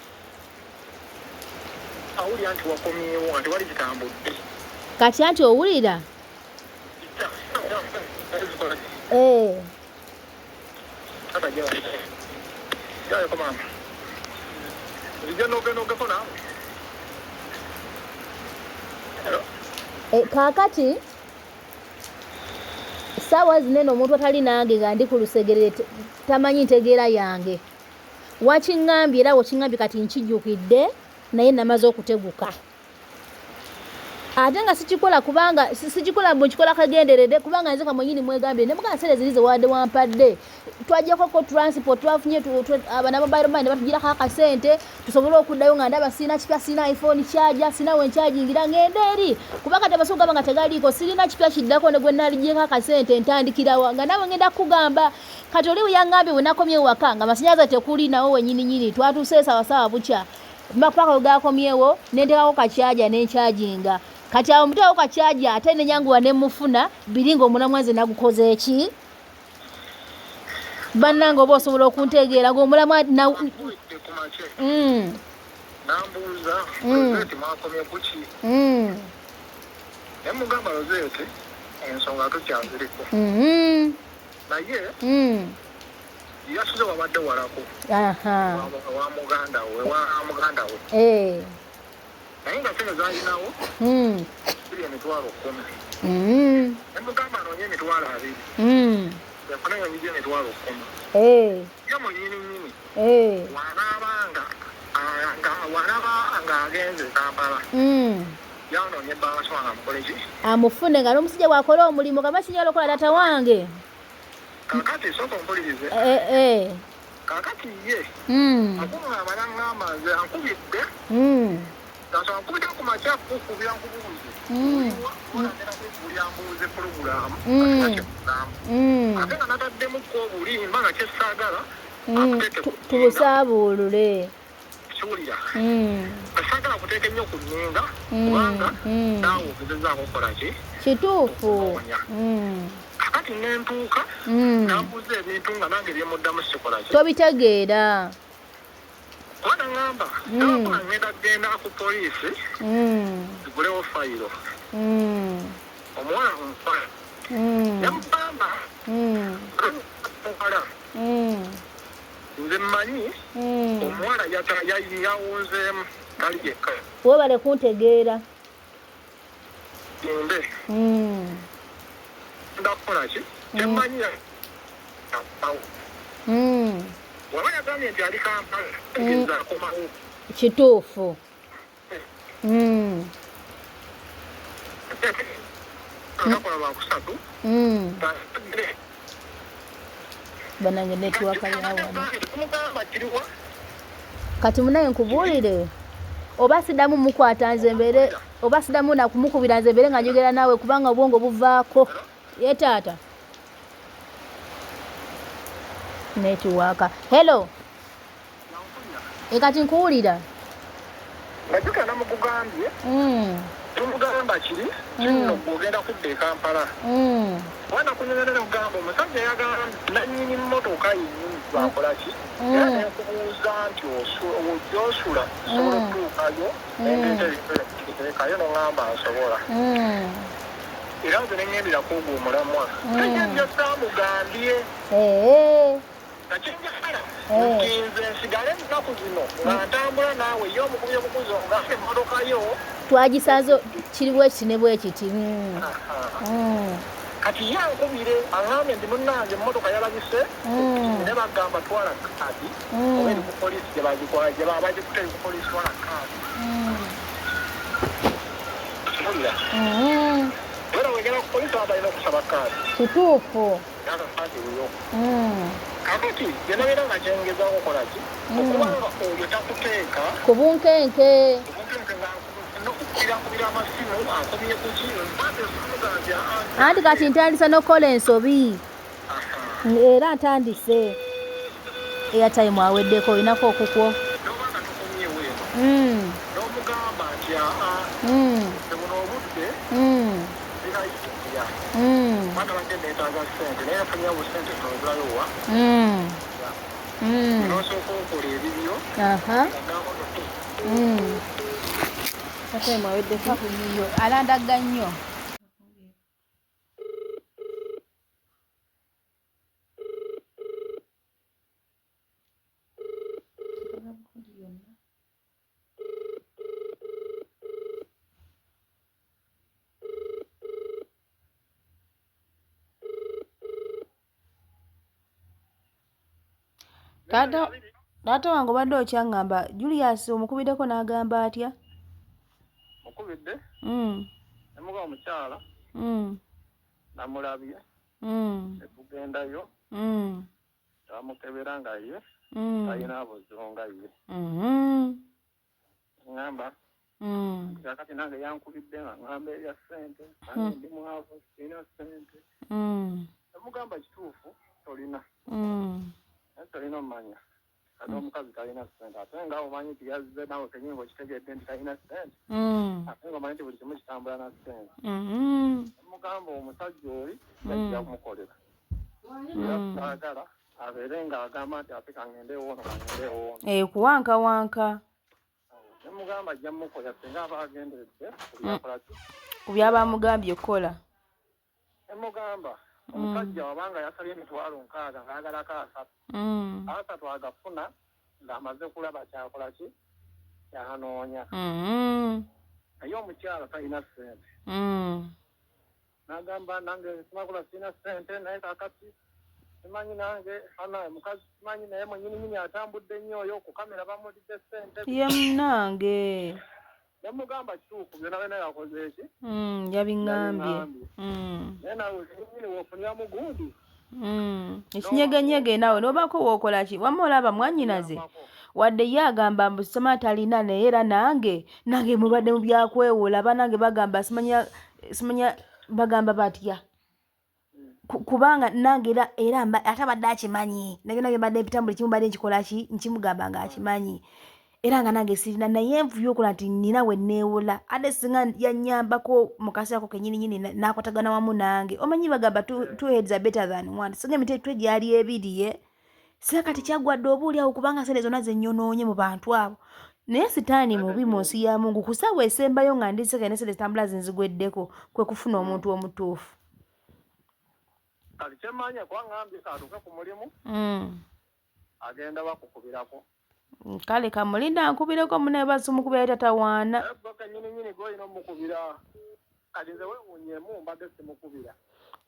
S3: Awulira nti wakomyewo nti wali kitambudde.
S5: Kati anti owulira? Kaakati ssaawa zino eno omuntu atali nange nga ndi ku lusegere tamanyi ntegeera yange. Wakiŋŋambye era wekiŋŋambye kati nkijjukidde naye namaze okuteguka. Ate nga sikikola kubanga sikikola mbu nkikola kagenderedde kubanga nze kamwenyini mwegambire ne mugamba sente ziri ze wadde wampadde twaggyako ko transport twafunye abana mobile money ne batugirako akasente tusobole okuddayo nga ndaba sirina kipya sirina iPhone charger sirina we nkyajingira ngende eri kuba kati amasimu gaba nga tegaliiko sirina kipya kiddako ne gwe naliggyeko akasente ntandikirawa nga naawe ngenda kukugamba kati oli we yaŋŋambye bwe nakomye ewaka nga masannyalaze tekuli nawo wennyininyini twatuuse sawasawa bukya paka we gakomyewo ne nteekako kakyaja ne nkyajinga kati awo muteekako kakyaja ate ne nyanguwa ne mufuna biri ng'omulamwa nze nagukoze ki bannange oba osobola okuntegeera ng'omulamwa
S3: nambuuza Rosette mwakomye kuki ne mugamba Rosette ensonga tukyaziriko naye yasuze wabadde walako wa muganda we naye nga sente zalinawo ziri 10,000 ne mugamba anoonye 20,000 yafuna nga 10,000 ye mwennyini nnyini wanaaba nga agenze Kampala yanoonye bbaasi wange amukole ki
S5: amufune nga n'omusajja bw'akola omulimu kama kinyala okola taata wange.
S3: Kakati sooka ompulirize. Kakati ye akuŋŋamba n'aŋŋamba nze ankubidde nga ankubidde ku makya kukubira nkubuuze olagenda kwekubulira mbuuze pulogulaamu ate nga nataddemukko obulimba nga kyesaagala
S5: tubusaabuulule
S3: kiwulira saagala kuteeka ennyo ku nninga kubanga naawe ogezezaako okukola ki
S5: kituufu.
S3: Kakati nentuuka nambuuza ebintu nga nange byemuddamu sikola ki
S5: tobitegeera.
S3: Kuba naŋŋamba ngenda genda ku poliisi zigulewo fayiro omuwala nfa nemugamba muwala nze mmanyi omuwala yawunzeemu tali yekka.
S5: Weebale kuntegeera.
S3: Nde ndakukola ki temmanyi waba yagambye nti ali Kampala tegeeza akomawo
S5: kituufu.
S3: Akakola lwakusatu
S5: banange netiwaka yawano kati munaye nkubuulire oba siddamu mukwata nze mbeere oba siddamu nakumukubira nze mbeere nga njogera naawe kubanga obwongo buvaako. Ye taata netiwaka. Hello kati nkuwulira
S3: najjukira namukugambye Tumugamba kiri kino bw'ogenda kudda e Kampala. Mwana kunyonyola nekugamba omusajja yagamba nannyini mmotoka yennyini gwakola ki, era nenkubuuza nti ojja osula nsobola okutuukayo nendeeta ebintu noŋŋamba nsobola. Era nze neŋŋendera ku ogwo omulamwa. Naye saamugambye. Nga kyenjagala nti nze nsigale ennaku zino nga ntambula naawe, ye omukubi obukuzi ogambe emmotoka yo
S5: twagisanze kiri bwekiti ne bwekiti.
S3: Kati ye ankubire aŋŋambe nti munnange emmotoka yalabise ne bagamba twala kaadi oba eri ku poliisi gye bagikutte eri ku poliisi twala kaadi. Kiwulira? Era wegera ku poliisi baba balina okusaba kaadi.
S1: Kituufu.
S3: Kaadi eyo. Kakati gye nabeera nga kyengezaako okukola ki, okubanga oyo takuteeka
S5: ku bunkenke.
S3: Obunkenke nga nokukubira amasimu akomye ku ki.
S5: Anti kati ntandise n'okukola ensobi, era ntandise. Airtime aweddeko, olinako okukwo.
S3: Nobanga tokomyewo eno n'omugamba nti aa, buno obudde birayitira mwana badde neetaaga ssente naye nafunyewo busente tonzirayowa n'osooka okola ebibyo.
S4: Airtime aweddeko.
S1: Yiyo alandagga nnyo. Taata, taata wange, obadde okyaŋŋamba Julius omukubiddeko n'agamba atya?
S3: Mukubidde nemuga omukyala namulabye netugendayo bamukebera nga ye talina buzibu nga ye ŋŋamba kakati nange yankubidde nga ŋŋamba ebya ssente, nange ndi mwavu, sirina ssente. Nemugamba kituufu tolina, naye tolina omumanya kati omukazi talina ssente ate nga omanyi nti yazze nawe kenyini ngaokitegedde nti talina ssente ate nga omanyi nti buli kimu kitambula na ssente. Nemugamba omusajja oli yajja kumukolera era saagala abeere ng'agamba nti ate kangende ewoono, kangende ewoono.
S1: Eh, kuwankawanka.
S3: Nemugamba ajja mumukolera singa aba agenderedde kubyakola ki.
S1: Ku byaba amugambye okukola.
S3: Nemugamba omusajja wabanga yasabye 60,000 ng'agalako 30, 30 agafuna ng'amaze kulaba kyakola ki, kyanoonya. Naye omukyala talina ssente. N'agamba nange simakola, sirina ssente, naye kakati simanyi nange ana mukazi simanyi, naye mwenyininyini atambudde nnyo oyo ku kamera bamulidde ssente.
S1: Ye munange.
S3: Nemugamba kituufu byonna byonna yakoze eki.
S1: Yabiŋŋambye.
S3: Naye nawe kenyini wofuniramu gundi.
S1: Ekinyegenyege naawe n'obaako wookola ki, wamma olaba mwannyinaze wadde ye agamba mbu soma talina, naye era nange mubadde mu byakwewola banange bagamba simanya simanya bagamba batya. Kubanga nange era ate abadde akimanyi nabyona byembadde mpita buli kimu mbadde nkikola ki, nkimugamba ng'akimanyi era nga nange sirina, naye nvuye okola nti nina we neewola, ate singa yanyambako mu kaseera ko kenyininyini n'akwatagana wamu nange. Omanyi bagamba two heads are better than one. Singa emitwe gyali ebiri ye singa kati kyaggwadde oba oli awo, kubanga sente zonna zenyonoonye mu bantu abo. Naye sitaani mubi mu nsi ya Mungu. Ku ssaawa esembayo nga ndiseke ne sente zitambula zinzigweddeko, kwe kufuna omuntu omutuufu.
S3: Kati kyemanya kuba ŋŋambye katuuke ku mulimu agenda bakukubirako.
S1: Kale kamulinda nkubireko munaye, basumukubira tatawaana.
S3: Naye gwe kenyininyini gwolina omukubira. Kati nze weewuunyemu mbadde simukubira.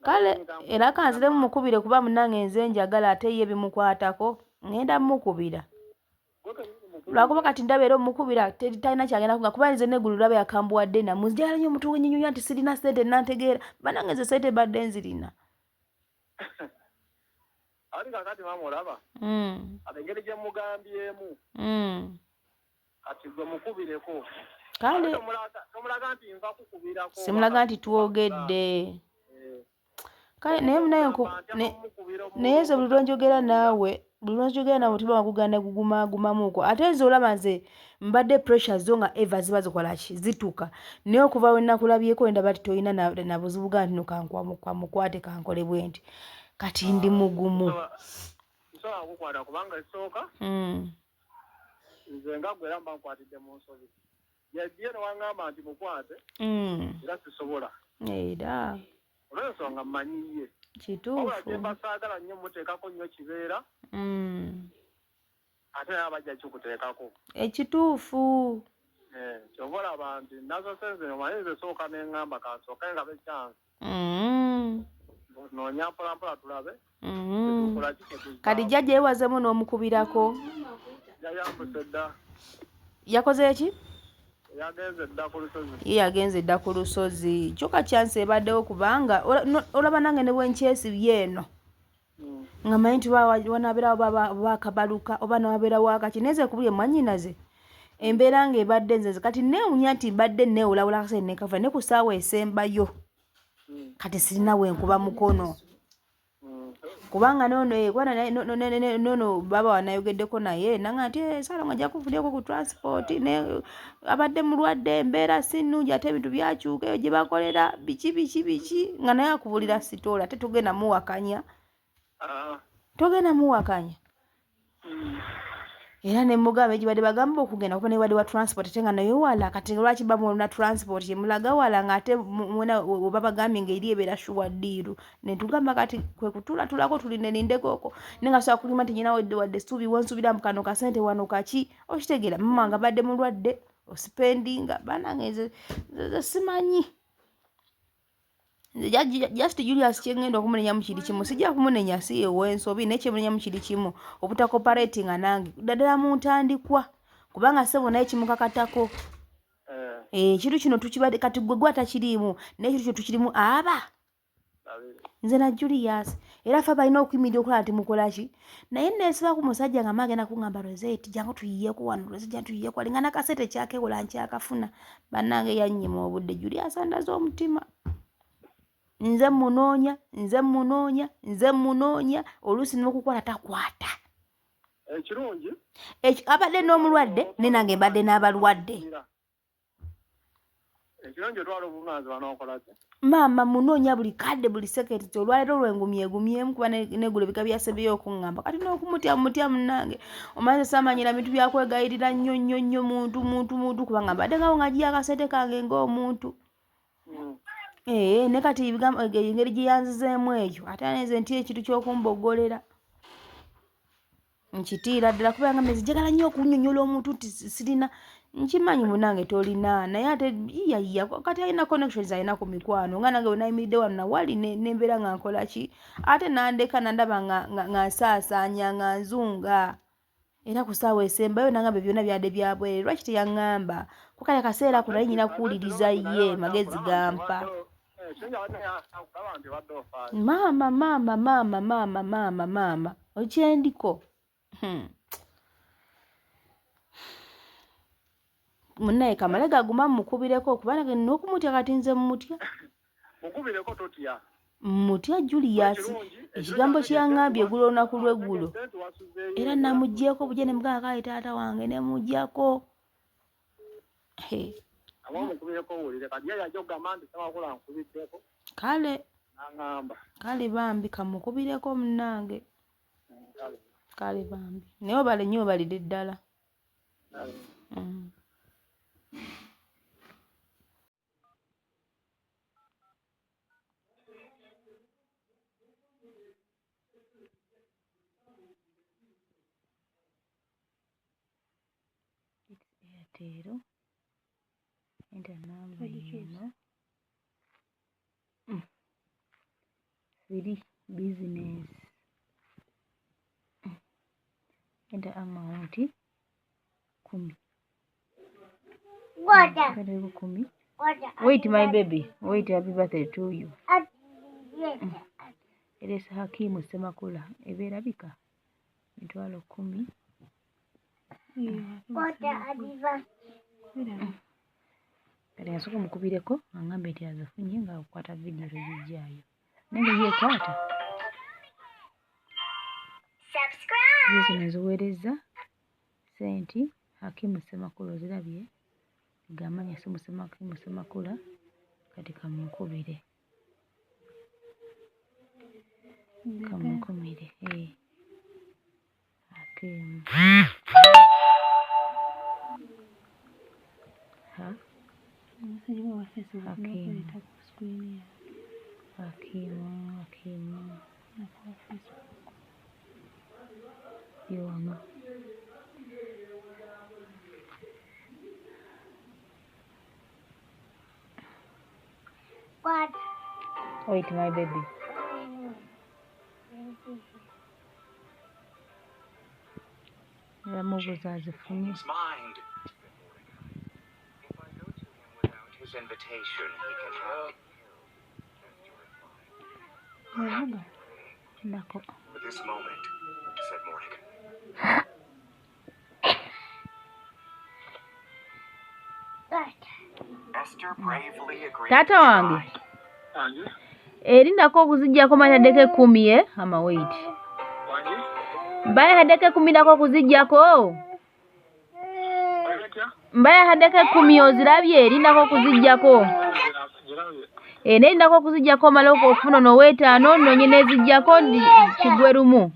S1: Kale era kanziremu mukubire, kuba munange nze njagala ate ye bimukwatako, ŋŋenda mukubira.
S3: Gwe kenyini mukubira.
S1: Lwakuba kati ndaba era omukubira talina kyagenda kuga, kuba nze neggulu laba yakambuwadde namu njagala nnyo omuntu wenyinyunya nti sirina sente nantegeera. Banange nze sente mbadde nzirina.
S3: Ati kakati maama olaba ate engeri gye mugambyemu kati gwe mukubireko.
S1: Kale.
S3: Ate tomulaga nti nva kukubirako.
S1: Simulaga nti twogedde.
S3: Eh.
S1: Kale naye munaye
S3: Mugamba nti amukubira
S1: naye nze buli lwenjogera naawe.
S6: Buli lwekigenda omutima gugenda gugumaagumamuuko. Ate nze olaba nze mbadde pressure zo nga eva ziba zikola ki, zituka. Naye okuva we nakulabyeko ndaba nti tolina na buzibu ga nti no kankwamukwate kankole bwe nti. Kati ndi mugumu.
S3: Nsobola kukukwata kubanga ekisooka nze nga gwe era mba nkwatidde mu nsobi. Ye newaŋŋamba nti mukwate era sisobola.
S6: Era.
S3: Olw'ensonga mmanyi ye.
S6: Kituufu.
S3: Wabula kye mba saagala nnyo muteekako nnyo kibeera. Ate naye abajja kikuteekako.
S6: Ekituufu.
S3: Ky'ova olaba nti nasoose nze omanyi nze sooka ne ŋŋamba kansooke ngabe chance. Noonya mpola mpola tulabe.
S6: Kati jjajja yeewazemu n'omukubirako.
S3: Yayambuse dda.
S6: Yakoze ki?
S3: Yagenze dda ku lusozi.
S6: Ye yagenze dda ku lusozi. Kyokka chance ebaddewo kubanga olaba nange ne bwe nkyesibye eno. Nga mmanyi nti wanaabeerawo baakabaluka oba nawabeerawo akaki. Naye nze kubulye mwannyinaze embeera ng'ebadde nze kati neewunya nti mbadde neewulawula akaseera ne kava ne ku ssaawa esembayo. Kati sirina we nkuba mukono. Kubanga nono baba wanayogeddeko naye nanga nti Saalongo ajja kufunirako ku transport ne abadde mulwadde embeera si nnungi ate ebintu byakyuka eyo gye bakolera biki biki biki nga naye akubulira sitoola ate togenda muwakanya. Togenda muwakanya. Era ne mugamba egibadde bagamba okugenda kuba nebadde wa transport ate nga naye wala kati lwaki bamulina transport emulaga wala ng'ate mwena oba bagambye ng'eri ebeera sure deal. Ne tugamba kati kwe kutuulatulako tulinde lindeko okwo naye nga sobola kulima nti nyina wadde essuubi wensuubira mu kano kasente wano kaki okitegeera mama nga badde mulwadde osipendinga bannange nze simanyi. Just Julius kye ngenda okumunenyamu kiri kimu, sijja kumunenya si ow'ensobi naye kye munenyamu kiri kimu obutakooperatinga nange ddala mu ntandikwa kubanga ssebo naye kimukakatako. Ekintu kino tukibadde kati gwe gwe atakiriimu naye ekintu kino tukirimu aba nze na Julius era ffe balina okuyimirira okulaba nti mukola ki. Naye neesiba ku musajja nga maagenda kuŋŋamba Rosette jangu tuyiyeeko wano, Rosette jangu tuyiyeeko wali nga n'akasente kyakeewola nkyakafuna. Bannange yannyima obudde Julius andaze omutima. Nze mmunoonya, nze mmunoonya, nze mmunoonya oluusi n'okukwata takwata.
S3: Ekirungi
S6: abadde n'omulwadde ne nange mbadde n'abalwadde.
S3: Ekirungi otwala obuvunaanyizibwa n'okola ki?
S6: Maama munoonya buli kadde buli seketi olwaleero lwengumyegumyemu kuba neggulo ebika byasembyeyo okuŋŋamba kati n'okumutya mutya munnange omanyi saamanyira bintu byakwegayirira nnyo nnyo nnyo muntu muntu muntu kubanga mbadde ngawo nga njiya akasente kange ng'omuntu. Ne kati engeri gye yanzizeemu eyo ate nze ntya ekintu ky'okumboggolera. Nkitiira ddala kubanga mezi njagala nnyo okunnyonnyola omuntu nti sirina nkimanyi munnange tolina naye ate yiyayiya kati alina connections alina ku mikwano nga nange bwe nayimiridde wano nawali nembeera nga nkola ki ate nandeka nandaba nga nsaasaanya nga nzunga era ku ssaawa esembayo nangamba byonna byadde bya bwereere lwaki teyaŋŋamba kuba kale akaseera ako nali nnyina kuwuliriza ye magezi gampa. Maama maama maama maama maama maama okyendiko. Munnaye kamale gaguma mukubireko kubanga n'okumutya kati nze mmutya.
S3: Mukubireko totya.
S6: Mmutya Julius ekigambo kye yaŋŋambye eggulo olunaku lw'eggulo era namuggyeko bugye ne mugamba kale taata wange ne muggyako. Kale kale bambi kamukubireko munnange. Kale bambi naye obale nnyo obalidde ddala. Airtel enter number eno 3 business enter amount 10. Wait my baby, wait, happy birthday to you. Eresa Hakimu Ssemakula ebeera bika mitwalo 10. Kati nsooka mukubireko angambe nti azifunye nga okukwata vidiyo togijjaayo. Naye nga yeekwata.
S1: Zino ziweerezza senti Hakimu Ssemakula ozirabye? Gamanya si Hakimu Ssemakula kati kamunkubire. Kamunkumire eh. Hakimu. Ha? Hakimu. Hakimu, Hakimu. Yono.
S5: What?
S1: Wait, my baby. Yamubuuza azifunye. Nako. Taata wange erindako okuziggyako mataddeko ekkumi ye amawait mbaye haddeko ekkumi nako okuziggyako mbaye haddeko ekkumi ozirabye erindako okuziggyako naye erindako okuziggyako omala okufuna noweetaano nonye neziggyako kigwe lumu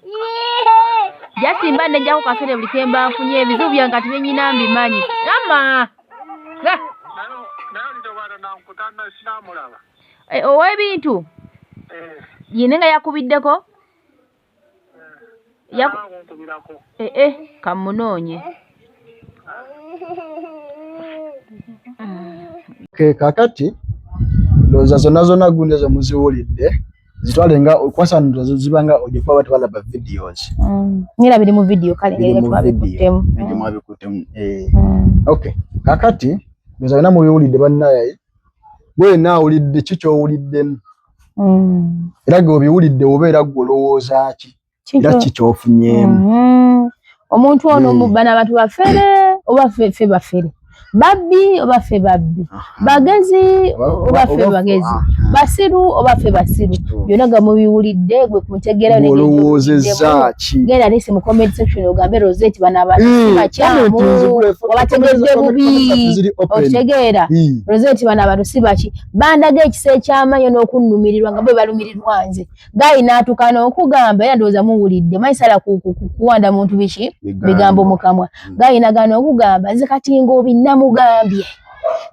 S1: just mba nejjako kasere buli kemba nfunye ebizibu byange kati byenyina mbimanyi ama ow'ebintu yine nga yakubiddeko kamunoonye.
S2: Kakati ndowooza zonna zonna gundi ezo muziwulidde zitwale nga okwasa zibanga ojja kuba tebalaba videos.
S1: Era biri mu video kale ngeri twabikuttemu.
S2: Mwabikuttemu. Okay. Kakati ndowooza byonna mubiwulidde bannaye. Gwe naawulidde ki ky'owuliddemu? Era gwe obiwulidde obeera gwe olowooza ki? Era ki ky'ofunyeemu?
S1: Omuntu ono bano abantu bafere oba ffe bafere? Babbi oba ffe babbi? Bagezi oba ffe bagezi? Basiru oba ffe basiru? Byonna nga mubiwulidde gwe kuntegeera
S2: olowoozezza ki?
S1: Genda lisi mu comment section ogambe Rosette bano abantu bakyamu obategedde bubi okitegeera. Rosette bano abantu si baki bandaga ekisa eky'amaanyi n'okunnumirirwa nga bwe balumirirwa nze. Gayi n'atuuka n'okugamba era ndowooza muwulidde maisala kuwanda muntu biki bigambo mu kamwa. Gayi nagaana okugamba nze kati ng'obi namugambye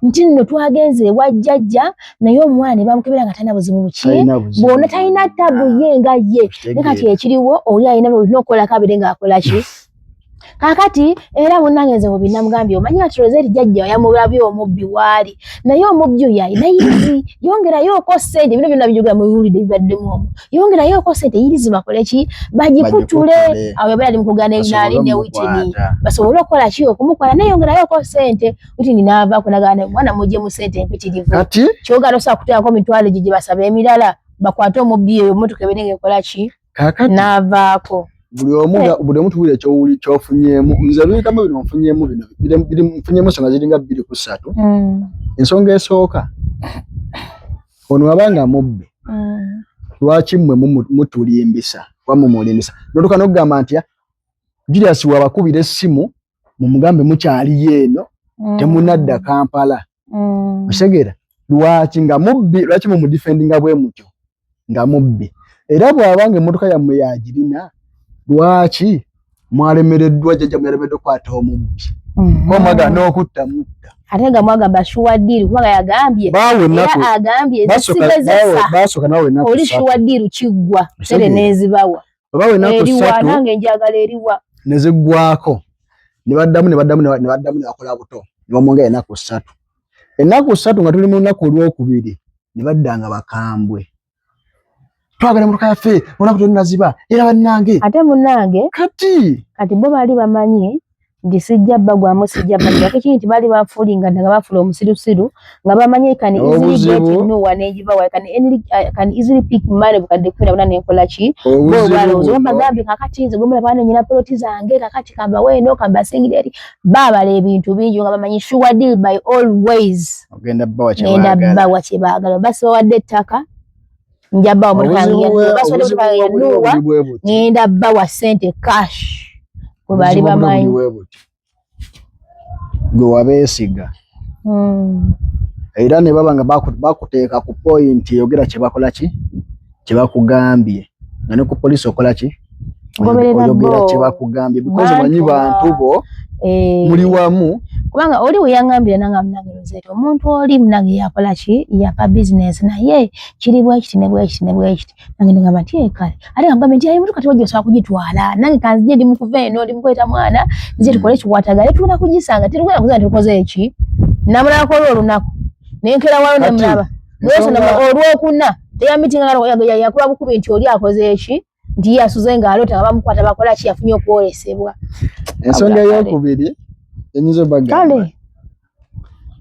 S1: nti nno twagenze ewa jjajja naye omwana ne bamukebera nga talina buzibu buki bwonna talina ttabu ye nga ye ne kati ekiriwo oli alina olina okukolako abire ng'akola ki. Kakati era munnange nze bwe namugambye omanyi kati Rosette jjajja yamulabye omubbi waali naye omubbi oyo alina yirizi yongerayooko ssente bino byonna bijogera mubiwulidde bibaddemu omwo yongerayooko ssente yirizi bakole ki bagikutule awo yabeera ali mu kugaana nali ne Whitney basobole okukola ki okumukola naye yongerayooko ssente Whitney n'avaako nagaana mwana muggyemu ssente empitirivu kyogala osobola kuteekako mitwalo egyo gye basaba emirala bakwate omubbi oyo emmotoka ebeere ng'ekola ki n'avaako.
S2: Buli omu tuwulire ky'ofunyeemu. Nze ebikamu bino nfunyeemu bino nfunyeemu ensonga ziringa 2 ku 3. Ensonga esooka ono abanga mubbi lwaki mmwe mutulimbisa oba mumulimbisa n'otuuka n'okugamba nti Julius wabakubira essimu mumugambe mukyaliyo eno temunadda Kampala. Otegeera lwaki nga mubbi lwaki mumudifendinga bwe mutyo nga mubbi era bw'abanga emmotoka yammwe yagirina lwaki mwalemereddwa jjajja mwalemereddwa okukwata omubbi ko mwagala n'okutta mutta
S1: ate nga mwagamba sure deal kubanga yagambye era agambye
S2: basooka nawe ennaku
S1: oli sure deal kiggwa tere n'ezibawa
S2: obawe ennaku ssatu
S1: nange njagala eriwa
S2: ne ziggwako ne baddamu ne baddamu ne baddamu ne bakola buto ne bamwongera ennaku ssatu. Ennaku ssatu nga tuli mu lunaku olwokubiri ne badda nga bakambwe twagala emmotoka yaffe olunaku terunaziba era bannange
S1: ate munnange
S2: kati
S1: bo baali bamanyi nti sijja bagwamu sijja bagwa kiki nti baali bafuulinga nga bafuula omusirusiru nga bamanyi can easily get Noah n'egibawa can easily pick money bukadde 14 n'enkola ki bo balowooza bagambye kakati nze gwe mulaba nnyina poloti zange kakati kambawe eno kambasingire eri baabala ebintu bingi nga bamanyi sure deal by all ways
S2: ogenda bawa
S1: kye baagala basi bawadde ettaka nja bawa motoka yange ya Noah ngenda bawa ssente cash. Bwe baali bamanyi.
S2: Gwe wabeesiga. Era ne baba nga bakuteeka ku point eyogera kye bakola ki? Kye bakugambye. Nga ne ku poliisi okola ki? Oyogera kye bakugambye because omanyi bantu bo muli wamu.
S1: Kubanga oli we yaŋŋambira nange munange Rosette, omuntu oli munange yakola ki? Yapa bizinensi naye kiri bwe kiti ne bwe kiti ne bwe kiti. Nange ne ŋŋamba nti kale. Ate nga mugambye nti ayi emotoka tewajja osobola kugitwala. Nange kanzije ndi mu kuva eno ndi mu kuleeta mwana nzije tukole ekikwatagana. Tugenda kugisanga tetugenda kuzanga tukoze eki. Namulabako olwo olunaku. Ne nkera walo ne mulaba. Olwokuna teyamitinga yakuba bukubi nti oli akoze eki. Nti ye asuze ng'aloota nga bamukwata bakola ki yafunye okwolesebwa.
S2: Ensonga ey'okubiri enyinza obagamba.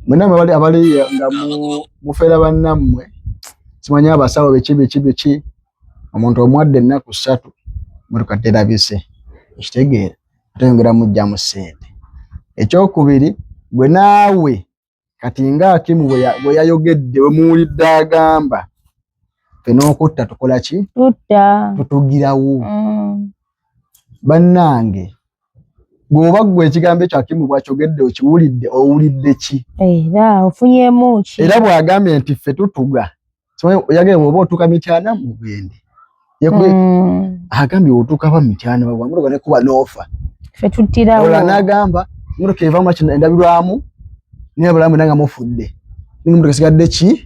S2: Mwenna abali abali nga mufera bannammwe simanyi abasawo biki biki biki omuntu omuwadde ennaku ssatu mmotoka terabise ekitegeera ate oyongera muggyamu ssente. Ekyokubiri gwe naawe kati nga Akimu bwe yayogedde bwe muwulidde agamba ffe n'okutta tukola ki?
S1: Tutta.
S2: Tutugirawo. Bannange bw'oba ggwe ekigambo ekyo Akimu bw'akyogedde okiwulidde owulidde ki?
S1: Era ofunyeemu ki?
S2: Era bw'agambye nti ffe tutuga yagambye bw'oba otuuka Mityana mugende. Agambye otuuka ba Mityana bamuloga ne kuba n'ofa.
S1: Ffe tuttirawo.
S2: Olwo n'agamba mmotoka evaamu kino endabirwamu naye abalamu nanga mufudde. Ninga mmotoka esigadde ki?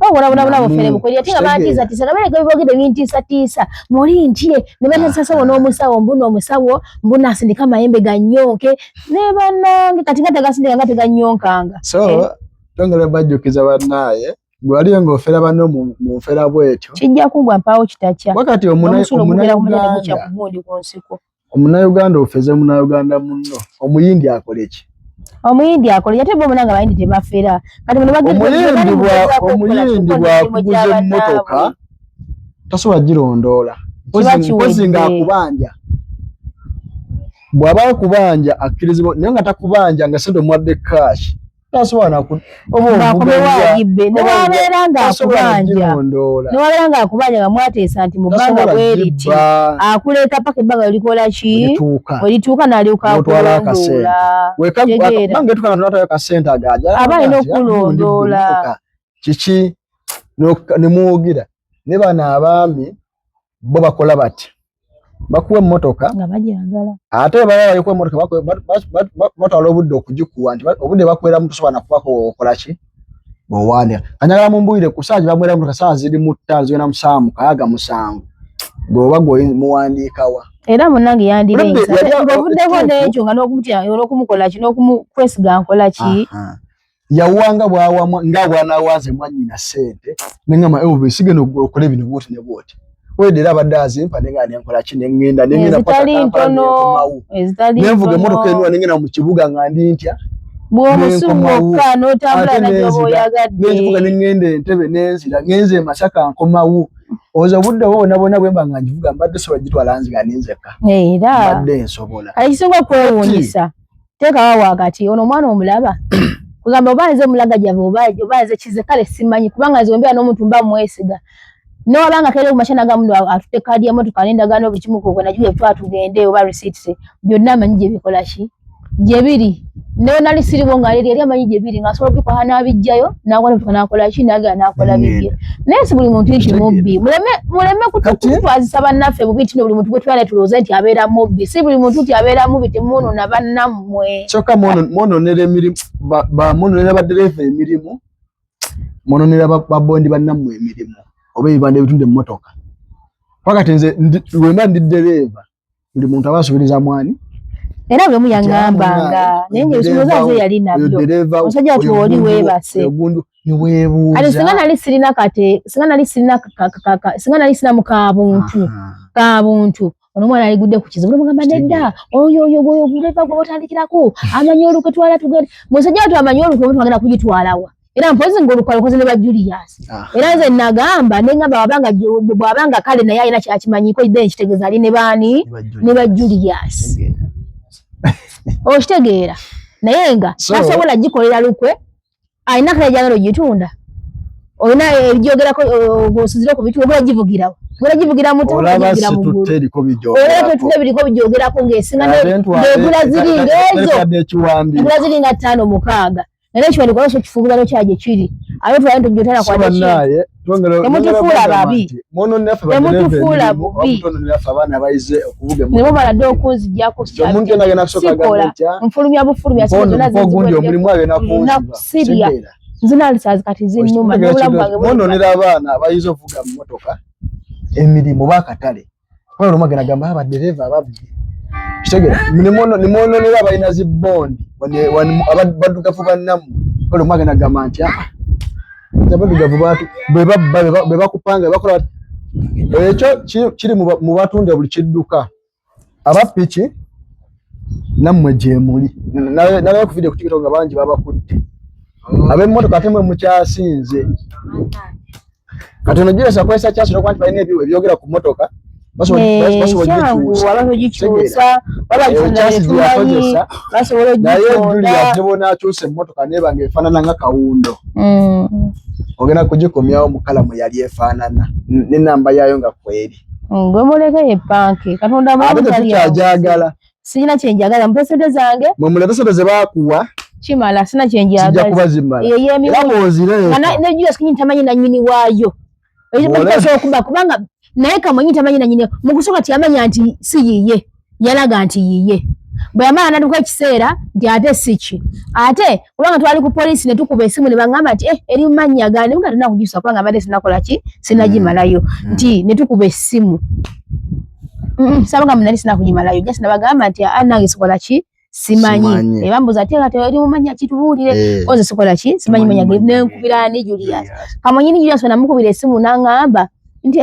S1: Obulabulabula bufere bukweri ate nga bantiisatiisa nga baleka bibogedde bintiisatiisa muli ntye ne batasasawo n'omusawo mbuno omusawo mbuno asindika amayembe gannyonke ne bannange kati nga tegasindika nga tegannyonkanga.
S2: So twongera bajjukiza bannaaye gwe waliyo ng'ofera banno mu nfera bw'etyo.
S1: Kijja kugwa mpaawo kitakya.
S2: Wakati omunnayuganda ofeze munnayuganda munno omuyindi akole ki?
S1: Omuyindi akole ate bo munanga abayindi tebafera. Kati muno
S2: omuyindi bw'akuguza emmotoka tasobola girondoola. Mpozi ng'akubanja. Bw'aba akubanja akkirizibwa naye nga takubanja nga ssente omuwadde cash. Tasobola
S1: nakubakomewo ne wabeera ng'akubanja. Ne wabeera ng'akubanja nga mwateesa nti mu bbanga bwe riti akuleeta paka ebbanga likola ki? Olituuka n'alyoka akulondoola. Aba alina okulondoola.
S2: Kiki ne mwogera ne bano abaami bo bakola bati bakuwa emmotoka
S1: nga bagyagala
S2: ate baba balikuwa emmotoka batwala obudde okugikuwa nti obudde bakuweramu tosobola nakubako okola ki bw'owandiika. Kanjagala mumbuulire ku ssaawa gye bamuwera emmotoka ssaawa ziri mu ttaano zigenda mu ssaawa 6 7 gwe oba gwe muwandiikawa.
S1: Era munnange yandirensa ng'ovuddeko n'ekyo nga n'okumutya n'okumukola ki n'okumukwesiga nkola ki.
S2: Yawanga bw'awamu nga bw'anaawaze mwannyina ssente ne ŋŋamba Elvis sigenda okole bino bw'oti ne bw'oti. Wedde era abadde azimpa ne nga nenkola ki ne ŋŋenda ne ŋŋenda paka Kampala ne nkomawo. Ne nvuga emmotoka eno ne ŋŋenda mu kibuga nga ndi ntya.
S1: Bw'omusubuka n'otambula na gy'oba oyagadde.
S2: Ne nvuga ne ŋŋenda Entebbe ne nzira ŋŋenze e Masaka nkomawo. Ozo obudde obwo bwonna bwonna bwe mba nga ngivuga mbadde sobola gitwala nziga ndi nzekka.
S1: Era
S2: mbadde nsobola.
S1: Kale ekisinga okwewuunyisa teekawo wakati ono omwana omulaba kugamba oba nze mulagajjavu oba nze kize kale simanyi kubanga nze mbeera n'omuntu mba mwesiga newabanga kere ku makya n'agamba muno atutte kaadi y'emmotoka n'endagaano buli kimu kwe nagiwa ebitwala tugende oba receipts byonna amanyi gye bikola ki gye biri ne nali siriwo nga yali amanyi gye biri ng'asobola okubikola n'abiggyayo n'akola ebituka n'akola ki n'agenda n'akola bibye naye si buli muntu nti mubbi muleme kutwazisa bannaffe bubi nti buli muntu gwe tubeera tulowooze nti abeera mubbi si buli muntu nti abeera mubi temuwonoona bannammwe.
S2: Kyokka mwononera emirimu mwononera baddereeva emirimu mwononera babondi bannammwe emirimu oba ebibanda ebitunda emmotoka. Wakati nze lwemba ndi ddereeva buli muntu aba asuubiriza mwani
S1: era bwe muyaŋŋambanga naye ng'ebisumuluzo nze yali nabyo omusajja ati oli weebase
S2: neweebuuza
S1: singa nali sirina kate singa nali sirina singa nali sirina mu kabuntu kabuntu ono omwana aligudde ku kizibu mugamba nedda oyo oyo oyo guleva gwe batandikirako amanyi olukwe twala tugende musajja watu amanyi olukwe mutwagenda kugitwalawa era mpozi ng'olukwe alukoze ne ba Julius era nze nagamba ne ngamba bw'abanga kale naye alina kyakimanyiko then kitegeeza ali ne baani ne ba Julius okitegeera naye nga tasobola gikolera lukwe alina kale gyagala ogitunda Olina ebyogerako osinzire ku bitu ogula givugirawo. Ogula givugira mu ttaka
S2: ogivugira mu ggulu.
S1: Olaba tetudde biriko bijogerako ng'esinga ng'egula ziri ng'ezo. Egula ziri nga 5 6. Naye ekiwandiiko lwaki okifungula nokya gye kiri. Ate twali tujjotana
S2: kwa bannaaye
S1: temutufuula babi. Temutufuula bubi. Ne mumala dda okunzijjako sikola. Nfulumya bufulumya sirya. Nze nalisaazi kati zinnuma n'obulamu bwange
S2: mwononera abaana abayize okuvuga mu mmotoka emirimu bakatale wala lumu agenda gamba abadereva ababbi kitegera nimwononera abalina zi bondi baddugavu bannammwe wala lumu agenda gamba nti abaddugavu batu bwe babba bwe bakupanga bakola ekyo kiri mu batunda buli kidduka aba piki nammwe gyemuli nalaba ku video ku TikTok nga bangi babakutte ab'emmotoka ate mwe mukyasinze kati ono Julius akozesa kyasi olwokuba nti balina ebyogera ku mmotoka
S1: basobola ogikyusa
S2: naye Julius ne bw'onaakyusa emmotoka neeba ng'efaanana nga kawundo ogenda kugikomyawo mu kala mwe yali efaanana n'ennamba yaayo nga kweri.
S1: Gwe muleke yepanke Katonda
S2: ate tetukyajagala.
S1: Sirina kye njagala, mpe sente zange.
S2: Mwe mulete sente ze baakuwa.
S1: Kimala, sina kye njagala.
S2: Zijja kuba zimala.
S1: Eyo y'emiwendo.
S2: Era bw'ozireeta.
S1: Ne Julius kenyini tamanyi nannyini waayo. Ekyo okuba kubanga naye Kamonyi tamanyi nannyini. Mu kusooka teyamanya nti si yiye. Yalaga nti yiye. Bwe yamala n'atuuka ekiseera nti ate si ki. Ate kubanga twali ku poliisi ne tukuba esimu ne baŋŋamba nti eri mu mannya gange nga tolina kugisusa kubanga mbadde sinakola ki sinagimalayo. Nti ne tukuba essimu. Sabagamba nali sinakugimalayo. Just nabagamba nti nange sikola ki simanyi. Bambuuza ate nga eri mu mannya ki tubuulire. Oze sikola ki simanyi mannya ge ne nkubira ni Julius. Kamonyi ni Julius namukubira esimu n'aŋŋamba nti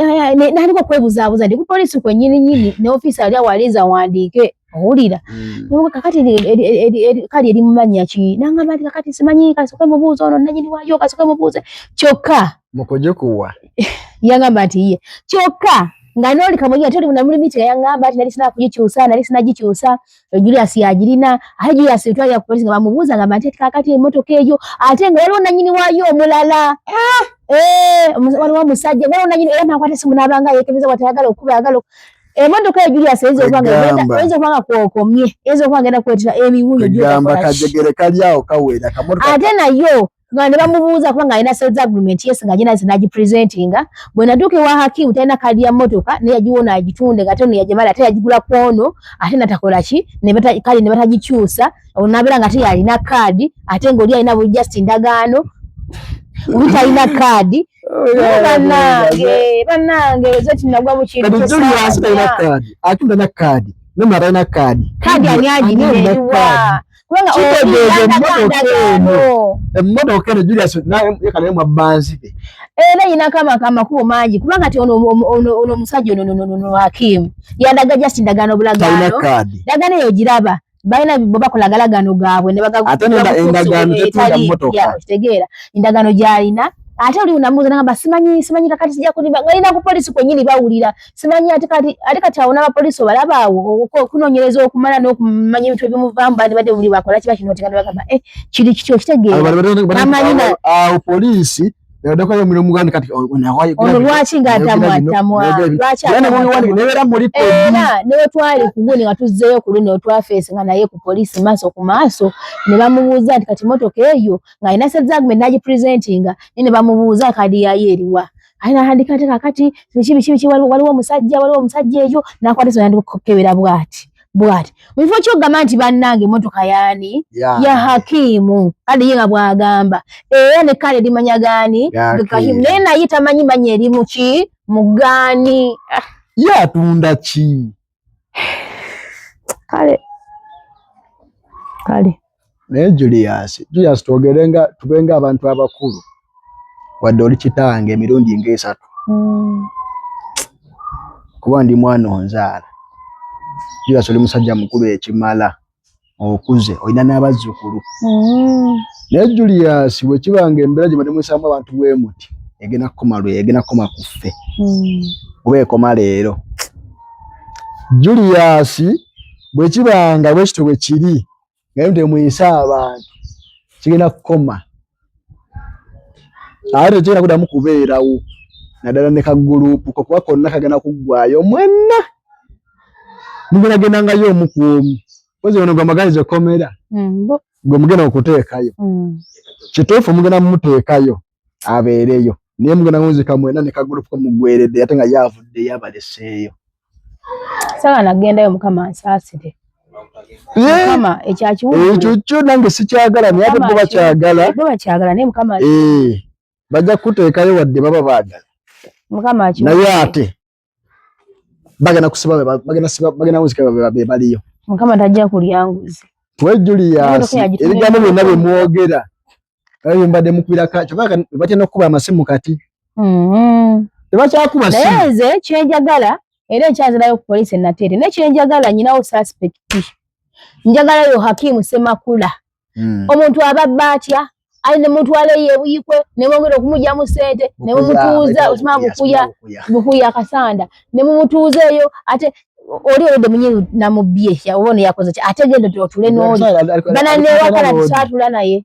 S1: nandika okwebuzaabuza ndi ku poliisi kwennyini nnyini ne ofiisa ali awo alinze awandiike. Owulira kakati kali eri mu mannya ki n'aŋŋamba nti kakati simanyi kasooke mubuuze ono nannyini waayo kasooke mubuuze kyokka
S2: mukugikuwa
S1: yagamba nti ye kyokka nga n'oli Kamonyi ate oli namuli miti yaŋŋamba nti nali sinakugikyusa nali sinagikyusa Julius yagirina ate Julius twalira ku poliisi nga bamubuuza ngamba nti kakati emmotoka eyo ate nga waliwo nannyini waayo omulala waliwo omusajja waliwo nannyini era nakwata esimu n'abanga yeekebeza bw'atayagala okuba ayagala emmotoka eyo Julius eyinza okuba nga kwokomye eyinza okuba ngenda kuleetera emiwunyo
S2: gy'otakola kajegere kali awo kawera kamotoka
S1: ate nayo nga ne bamubuuza kubanga alina sales agreement yes nga gina zinagipresentinga bwe natuuka ewa Hakimu talina kadi ya mmotoka naye yagiwona agitunde nga ate ono yagimala ate yagigula ku ono ate natakola ki kadi ne batagikyusa onabeera nga ate yalina kaadi ate ng'oli alina buli just ndagaano oli talina kaadi. Bannange bannange zeti nagwa mu kintu
S2: Julius talina kaadi Hakimu talina kaadi Nemwe talina kaadi
S1: kaadi ani agirina eriwa kubanga
S2: emmotoka eno Julius naye mwabbanzibe
S1: era yinako amakubo mangi kubanga ti ono omusajja ono Hakimu yandaga just ndagaano bulagaano ndagaano eyo giraba balina bwe bakola galagaano gaabwe kitegeera endagaano gy'alina ate oli namubuuza nagamba simanyi simanyi kakati sijja kulimba nga ku poliisi kwennyini bawulira simanyi ate kati awo n'abapoliisi obalaba awo okunoonyereza okumala n'okumanya ebintu ebimuvaamu bandibadde buli bakola kiba kino otegana bagamba kiri kityo kitegeera
S2: awo poliisi
S1: ono lwaki ng'atamwatamwa era ne wetwali ku gundi nga tuzzeeyo ku luno twafeesi nga naye ku poliisi maaso ku maaso ne bamubuuza nti kati mmotoka eyo ng'alina sales agreement n'agipresentinga naye ne bamubuuza kadi yaayo eriwa alina ahandika ate kakati biki biki biki waliwo omusajja eyo n'akwata esimu n'atandika okukebera bw'ati bw'ati mu kifo ky'okugamba nti bannange emmotoka yaani ya Hakimu kale ye nga bw'agamba era ne kale limanya gaani Hakimu naye naye tamanyi manya eri mu ki mugaani
S2: ye atunda ki
S1: kale kale
S2: naye Julius twogerenga tubenga abantu abakulu wadde oli kitange emirundi ng'esatu kuba ndi mwana onzaala Julius oli musajja mukulu ekimala okuze olina n'abazzukulu naye Julius bwe kibanga embeera gye mwadde abantu bwe muti egenda kukoma lwe egenda kukoma ku ffe oba ekoma leero Julius bwe kibanga bwe kityo bwe kiri nga temuyisa abantu kigenda kukoma. Ate tekigenda kuddamu kubeerawo naddala ne kagulupu ko kuba konna kagenda kuggwayo mwenna mugenda omu ku omu kozi ono gwe amaganiza ekkomera gwe mugenda okuteekayo kituufu mugenda mumuteekayo abeereyo naye mugenda muzika mwenna ne kagulupu ko muggweredde ate nga yavuddeyo abaleseeyo.
S1: Saga nagendayo Mukama ansaasire. Mukama ekyakiwuggulu.
S2: Ekyo kyo nange sikyagala naye ate bo bakyagala.
S1: Bo bakyagala naye Mukama
S2: bajja kukuteekayo wadde baba baagala.
S1: Mukama akiwuggule.
S2: Naye ate bagenda kusiba bagenda kuzika be baliyo.
S1: Mukama tajja kulya nguzi.
S2: Tuwe Julius ebigambo byonna bye mwogera ebyo mbadde mukubira kyokka batya n'okukuba amasimu kati. Tebakyakuba simu.
S1: Naye nze kyenjagala era enkyazirayo ku poliisi Nateete naye kyenjagala nyinawo suspect. Njagalayo Hakimu Ssemakula. Omuntu ababba atya ali ne mutwala eyo ebuyikwe ne mwongera okumugyamu ssente ne mumutuuza osima bukuya akasanda ne mumutuuza eyo ate oli oludde munyiru namubbye oba ono yakoze ki ate genda otule n'oli bananewakana tusaatula naye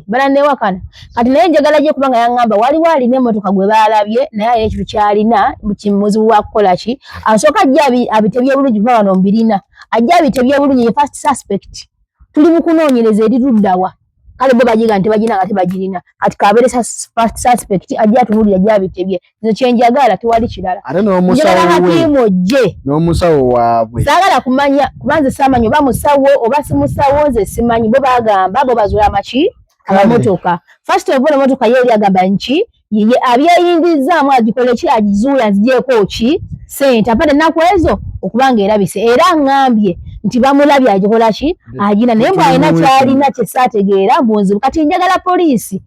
S1: bananewakana kati naye njagala gye kubanga yaŋŋamba waliwo alina emmotoka gwe baalabye naye alina ekintu ky'alina muzibu wa kukola ki asooka ajja abitebye bulungi kuba wano mbirina ajja abitebye bulungi ye first suspect tuli mu kunoonyereza eri luddawa kale bo bagiga nti bagina nga tebagirina kati kabeere first suspect ajja atubuulire ajja abitebye nze kyenjagala tewali kirala
S2: ate n'omusawo
S1: Hakimu ojje
S2: n'omusawo waabwe
S1: saagala kumanya kuba nze saamanyi oba musawo oba si musawo nze simanyi bo bagamba bo bazuula amaki amamotoka first of all emotoka ye eri agamba nki ye abyeyingizzaamu agikole ki agizuula nzigyeko ki ssente apate ennaku ezo okubanga erabise era ŋŋambye nti bamulabye agikola ki agina naye mbw'alina ky'alina kye saategeera mbunzibu kati njagala poliisi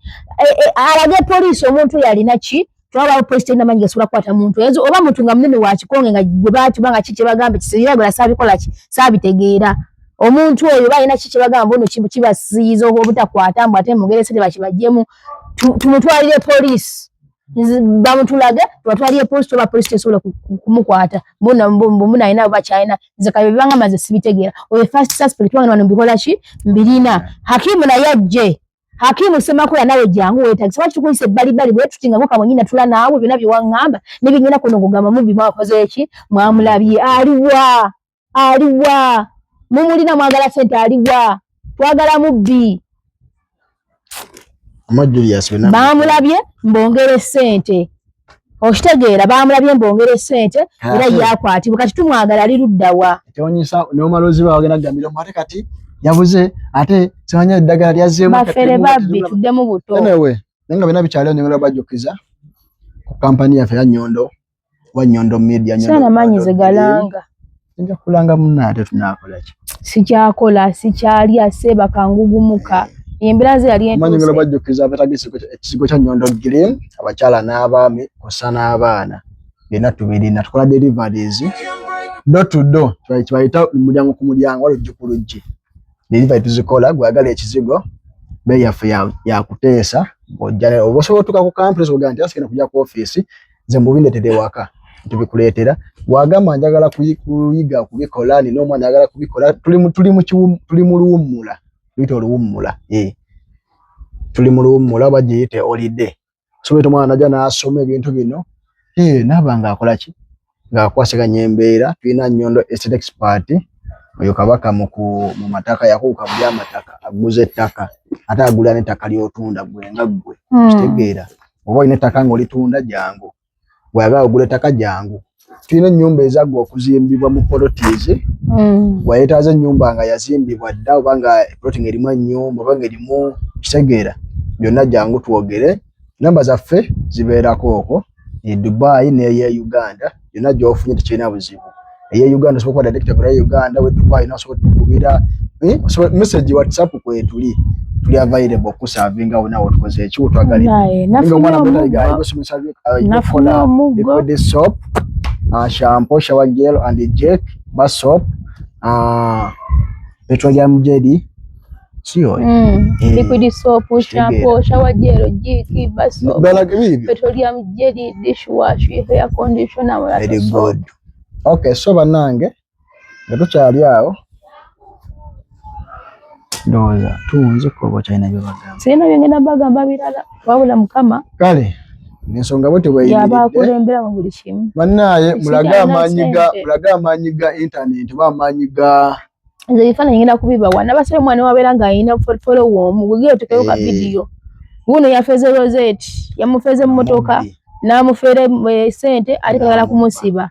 S1: alage poliisi omuntu yalina ki twaba poliisi terina maanyi gasobola kukwata muntu ezo oba muntu nga munene wa kikonge nga gwe baatuba nga ki kye bagamba kisiragala saabikola ki saabitegeera omuntu oyo balina ki kye bagamba ono kibasiyiza obutakwata mbu ate mugere ssente bakibaggyemu tumutwalire poliisi bamutulage tubatwalire poliisi oba poliisi tesobola kumukwata mbuna alina oba kyalina nze kabe bibanga maze sibitegeera oyo first suspect wange wano mbikola ki mbirina Hakimu naye ajje Hakimu Ssemakula nawe jangu weetagisa lwaki tukuyisa ebbalibbali bwe tuti nga muka mwennyini atula naawe byonna bye waŋŋamba ne bye kuno ng'ogamba mubbi mwakoze ki mwamulabye aliwa aliwa mumulina mwagala ssente aliwa twagala mubbi bamulabye mbongere ssente okitegeera bamulabye mbongere ssente era yakwatibwa kati tumwagala ali luddawa
S2: tewanyisa n'omalozi bawe bagenda kugambira ate kati yabuze ate simanya eddagala lyazzeemu
S1: bafere babbi tuddemu buto
S2: anyway naye nga byonna bikyaliwo njagala bajjukiza ku kampani yaffe ya Nyondo wa Nyondo Media
S1: Nyondo maanyi ze galanga
S2: nja kulanga munna ate tunaakola ki
S1: sikyakola sikyalya seebaka ngugumuka embeera ze yali
S2: entuuse njagala bajjukiza abeetaaga ekizigo kya Nyondo Green abakyala n'abaami kw'ossa n'abaana byonna tubirina tukola deliveries door to door kibayita mulyango ku mulyango wali luggi ku luggi delivery tuzikola gwagala ekizigo beeyi yaffe yakuteesa ojja oba osobola otuuka ku kampuni osobola nti asigenda kujja ku ofiisi nze mubindeetera ewaka tubikuleetera wagamba njagala kuyiga kubikola nina omwana ayagala kubikola tuli mu luwummula luyite oluwummula tuli mu luwummula oba giyite holiday osobola omwana najja n'asoma ebintu bino naaba ng'akola ki ng'akwasaganya embeera tulina Nyondo estate expert oyo kabaka mu mataka yakuuka mu by'amataka aguza ettaka ate agula n'ettaka ly'otunda gwe nga ggwe kitegeera oba olina ettaka ng'olitunda jangu bw'oyagala ogula ettaka jangu tulina ennyumba ezaggwa okuzimbibwa mu plots bw'ayetaaza ennyumba nga yazimbibwa dda oba nga plot ng'erimu ennyumba oba ng'erimu kitegeera byonna jangu twogere namba zaffe zibeerako okwo e Dubai n'eye Uganda yonna gy'ofunye tekirina buzibu eye Uganda osobola okuba direct kula Uganda we Dubai nasobola tukubira message WhatsApp kwetuli tuli available okusavinga wonna wotukoze eki wotwagalidde omwana
S1: nafuna
S2: liquid soap shampoo shower gel and Jack bar soap petroleum jelly siyo
S1: liquid soap shampoo shower gel jiki bar soap petroleum jelly dishwash hair conditioner
S2: very good okay so bannange nga tukyali awo Ndowooza tuwunze ko oba okyalina bye bagamba.
S1: Sirina bye ngenda bagamba birala wabula Mukama
S2: Kale ensonga bwe tebweyimiridde.
S1: Yaba akulembera mu buli kimu.
S2: Bannaaye mulage amaanyi ga mulage amaanyi ga internet oba amaanyi ga
S1: nze ebifaananyi ngenda kubibawa nabasaba omwana wabeera ng'alina follow omu gwe otekeyo ka vidiyo wuno yafeze Rosette yamufeze mmotoka n'amufere sente ate kagala kumusiba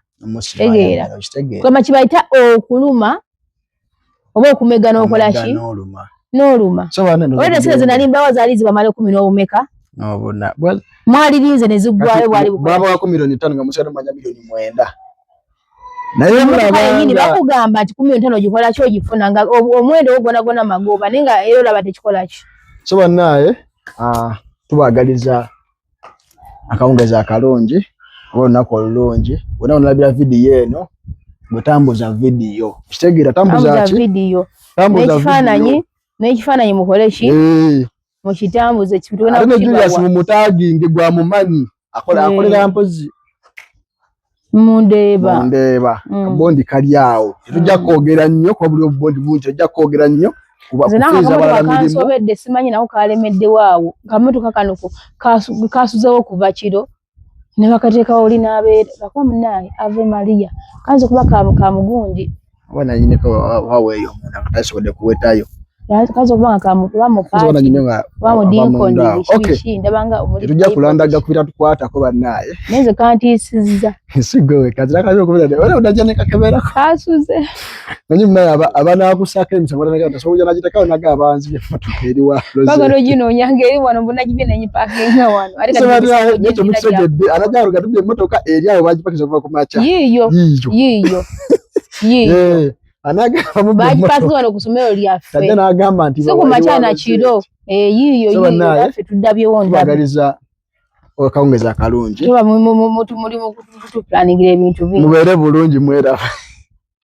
S1: tegeera kama kibayita okuluma oba okumega n'okola ki n'oluma olwedde sente ze nali mbawa zaali zibamala 10 n'obumeka mwalirinze ne ziggwayo bwali
S2: bwabawako 5 million nga musigala mumanya 9 million naye
S1: mulabanga bakugamba nti ku 5 million ogikola ki ogifuna nga omuwendo ogwo gwona gwona magoba naye nga era olaba tekikola ki.
S2: So bannaaye tubaagaliza akawungezi akalungi oba olunaku olulungi. Wonna onalabira vidiyo eno, bwe tambuza vidiyo, kitegeera tambuza ki
S1: vidiyo n'ekifaananyi n'ekifaananyi mukole ki mukitambuze.
S2: Ate ne Julius mumutaginge gwa mumanyi akola akolera mpozi
S1: mundeeba
S2: mundeeba. Kabondi kali awo, tetujja kwogera nnyo kuba buli obubondi bungi, tetujja kwogera nnyo.
S1: Nze nange kansobedde, simanyi nako kalemeddewo awo. Kamotoka kano kasuzewo kuva kiro ne bakateekawo oli n'abeera bakuba munaaye Ave Maria kanza okuba kamugundi.
S2: Oba nanyiniko waweeyo omunda nga tasobodde kuwetayo.
S1: Kanza okuba nga kamukuba mu paati oba mu dinkoni biki ndabanga.
S2: Tetujja kulandaga ku bitatukwatako bannaaye.
S1: Naye nze kantiisizza.
S2: Si gwe wekka, nze okubeera era onajja ne kakeberako.
S1: Kasuze.
S2: Manyi munaye abanaakusaako emisango tasobola kujja nagitekawo naga abanzibye emmotoka eri wa
S1: Bagala oginoonya ng'eri wano mbunagibye nenyipakinga wano.
S2: Nekyo mukitegedde, anajja aluga tubye emmotoka eri awo bagipakiza okuva ku makya.
S1: Yiiyo.
S2: Yiiyo.
S1: Yiiyo yiiyo.
S2: Anagamba
S1: bagipakinga wano ku ssomero lyaffe.
S2: Tajja n'agamba nti
S1: si ku makya na kiro. Yiiyo yiiyo naffe tuddabyewo ndabe.
S2: Tubagaliza akawungezi akalungi.
S1: Tuba muli mu kutuplaningira ebintu bingi.
S2: Mubeere bulungi, mweraba.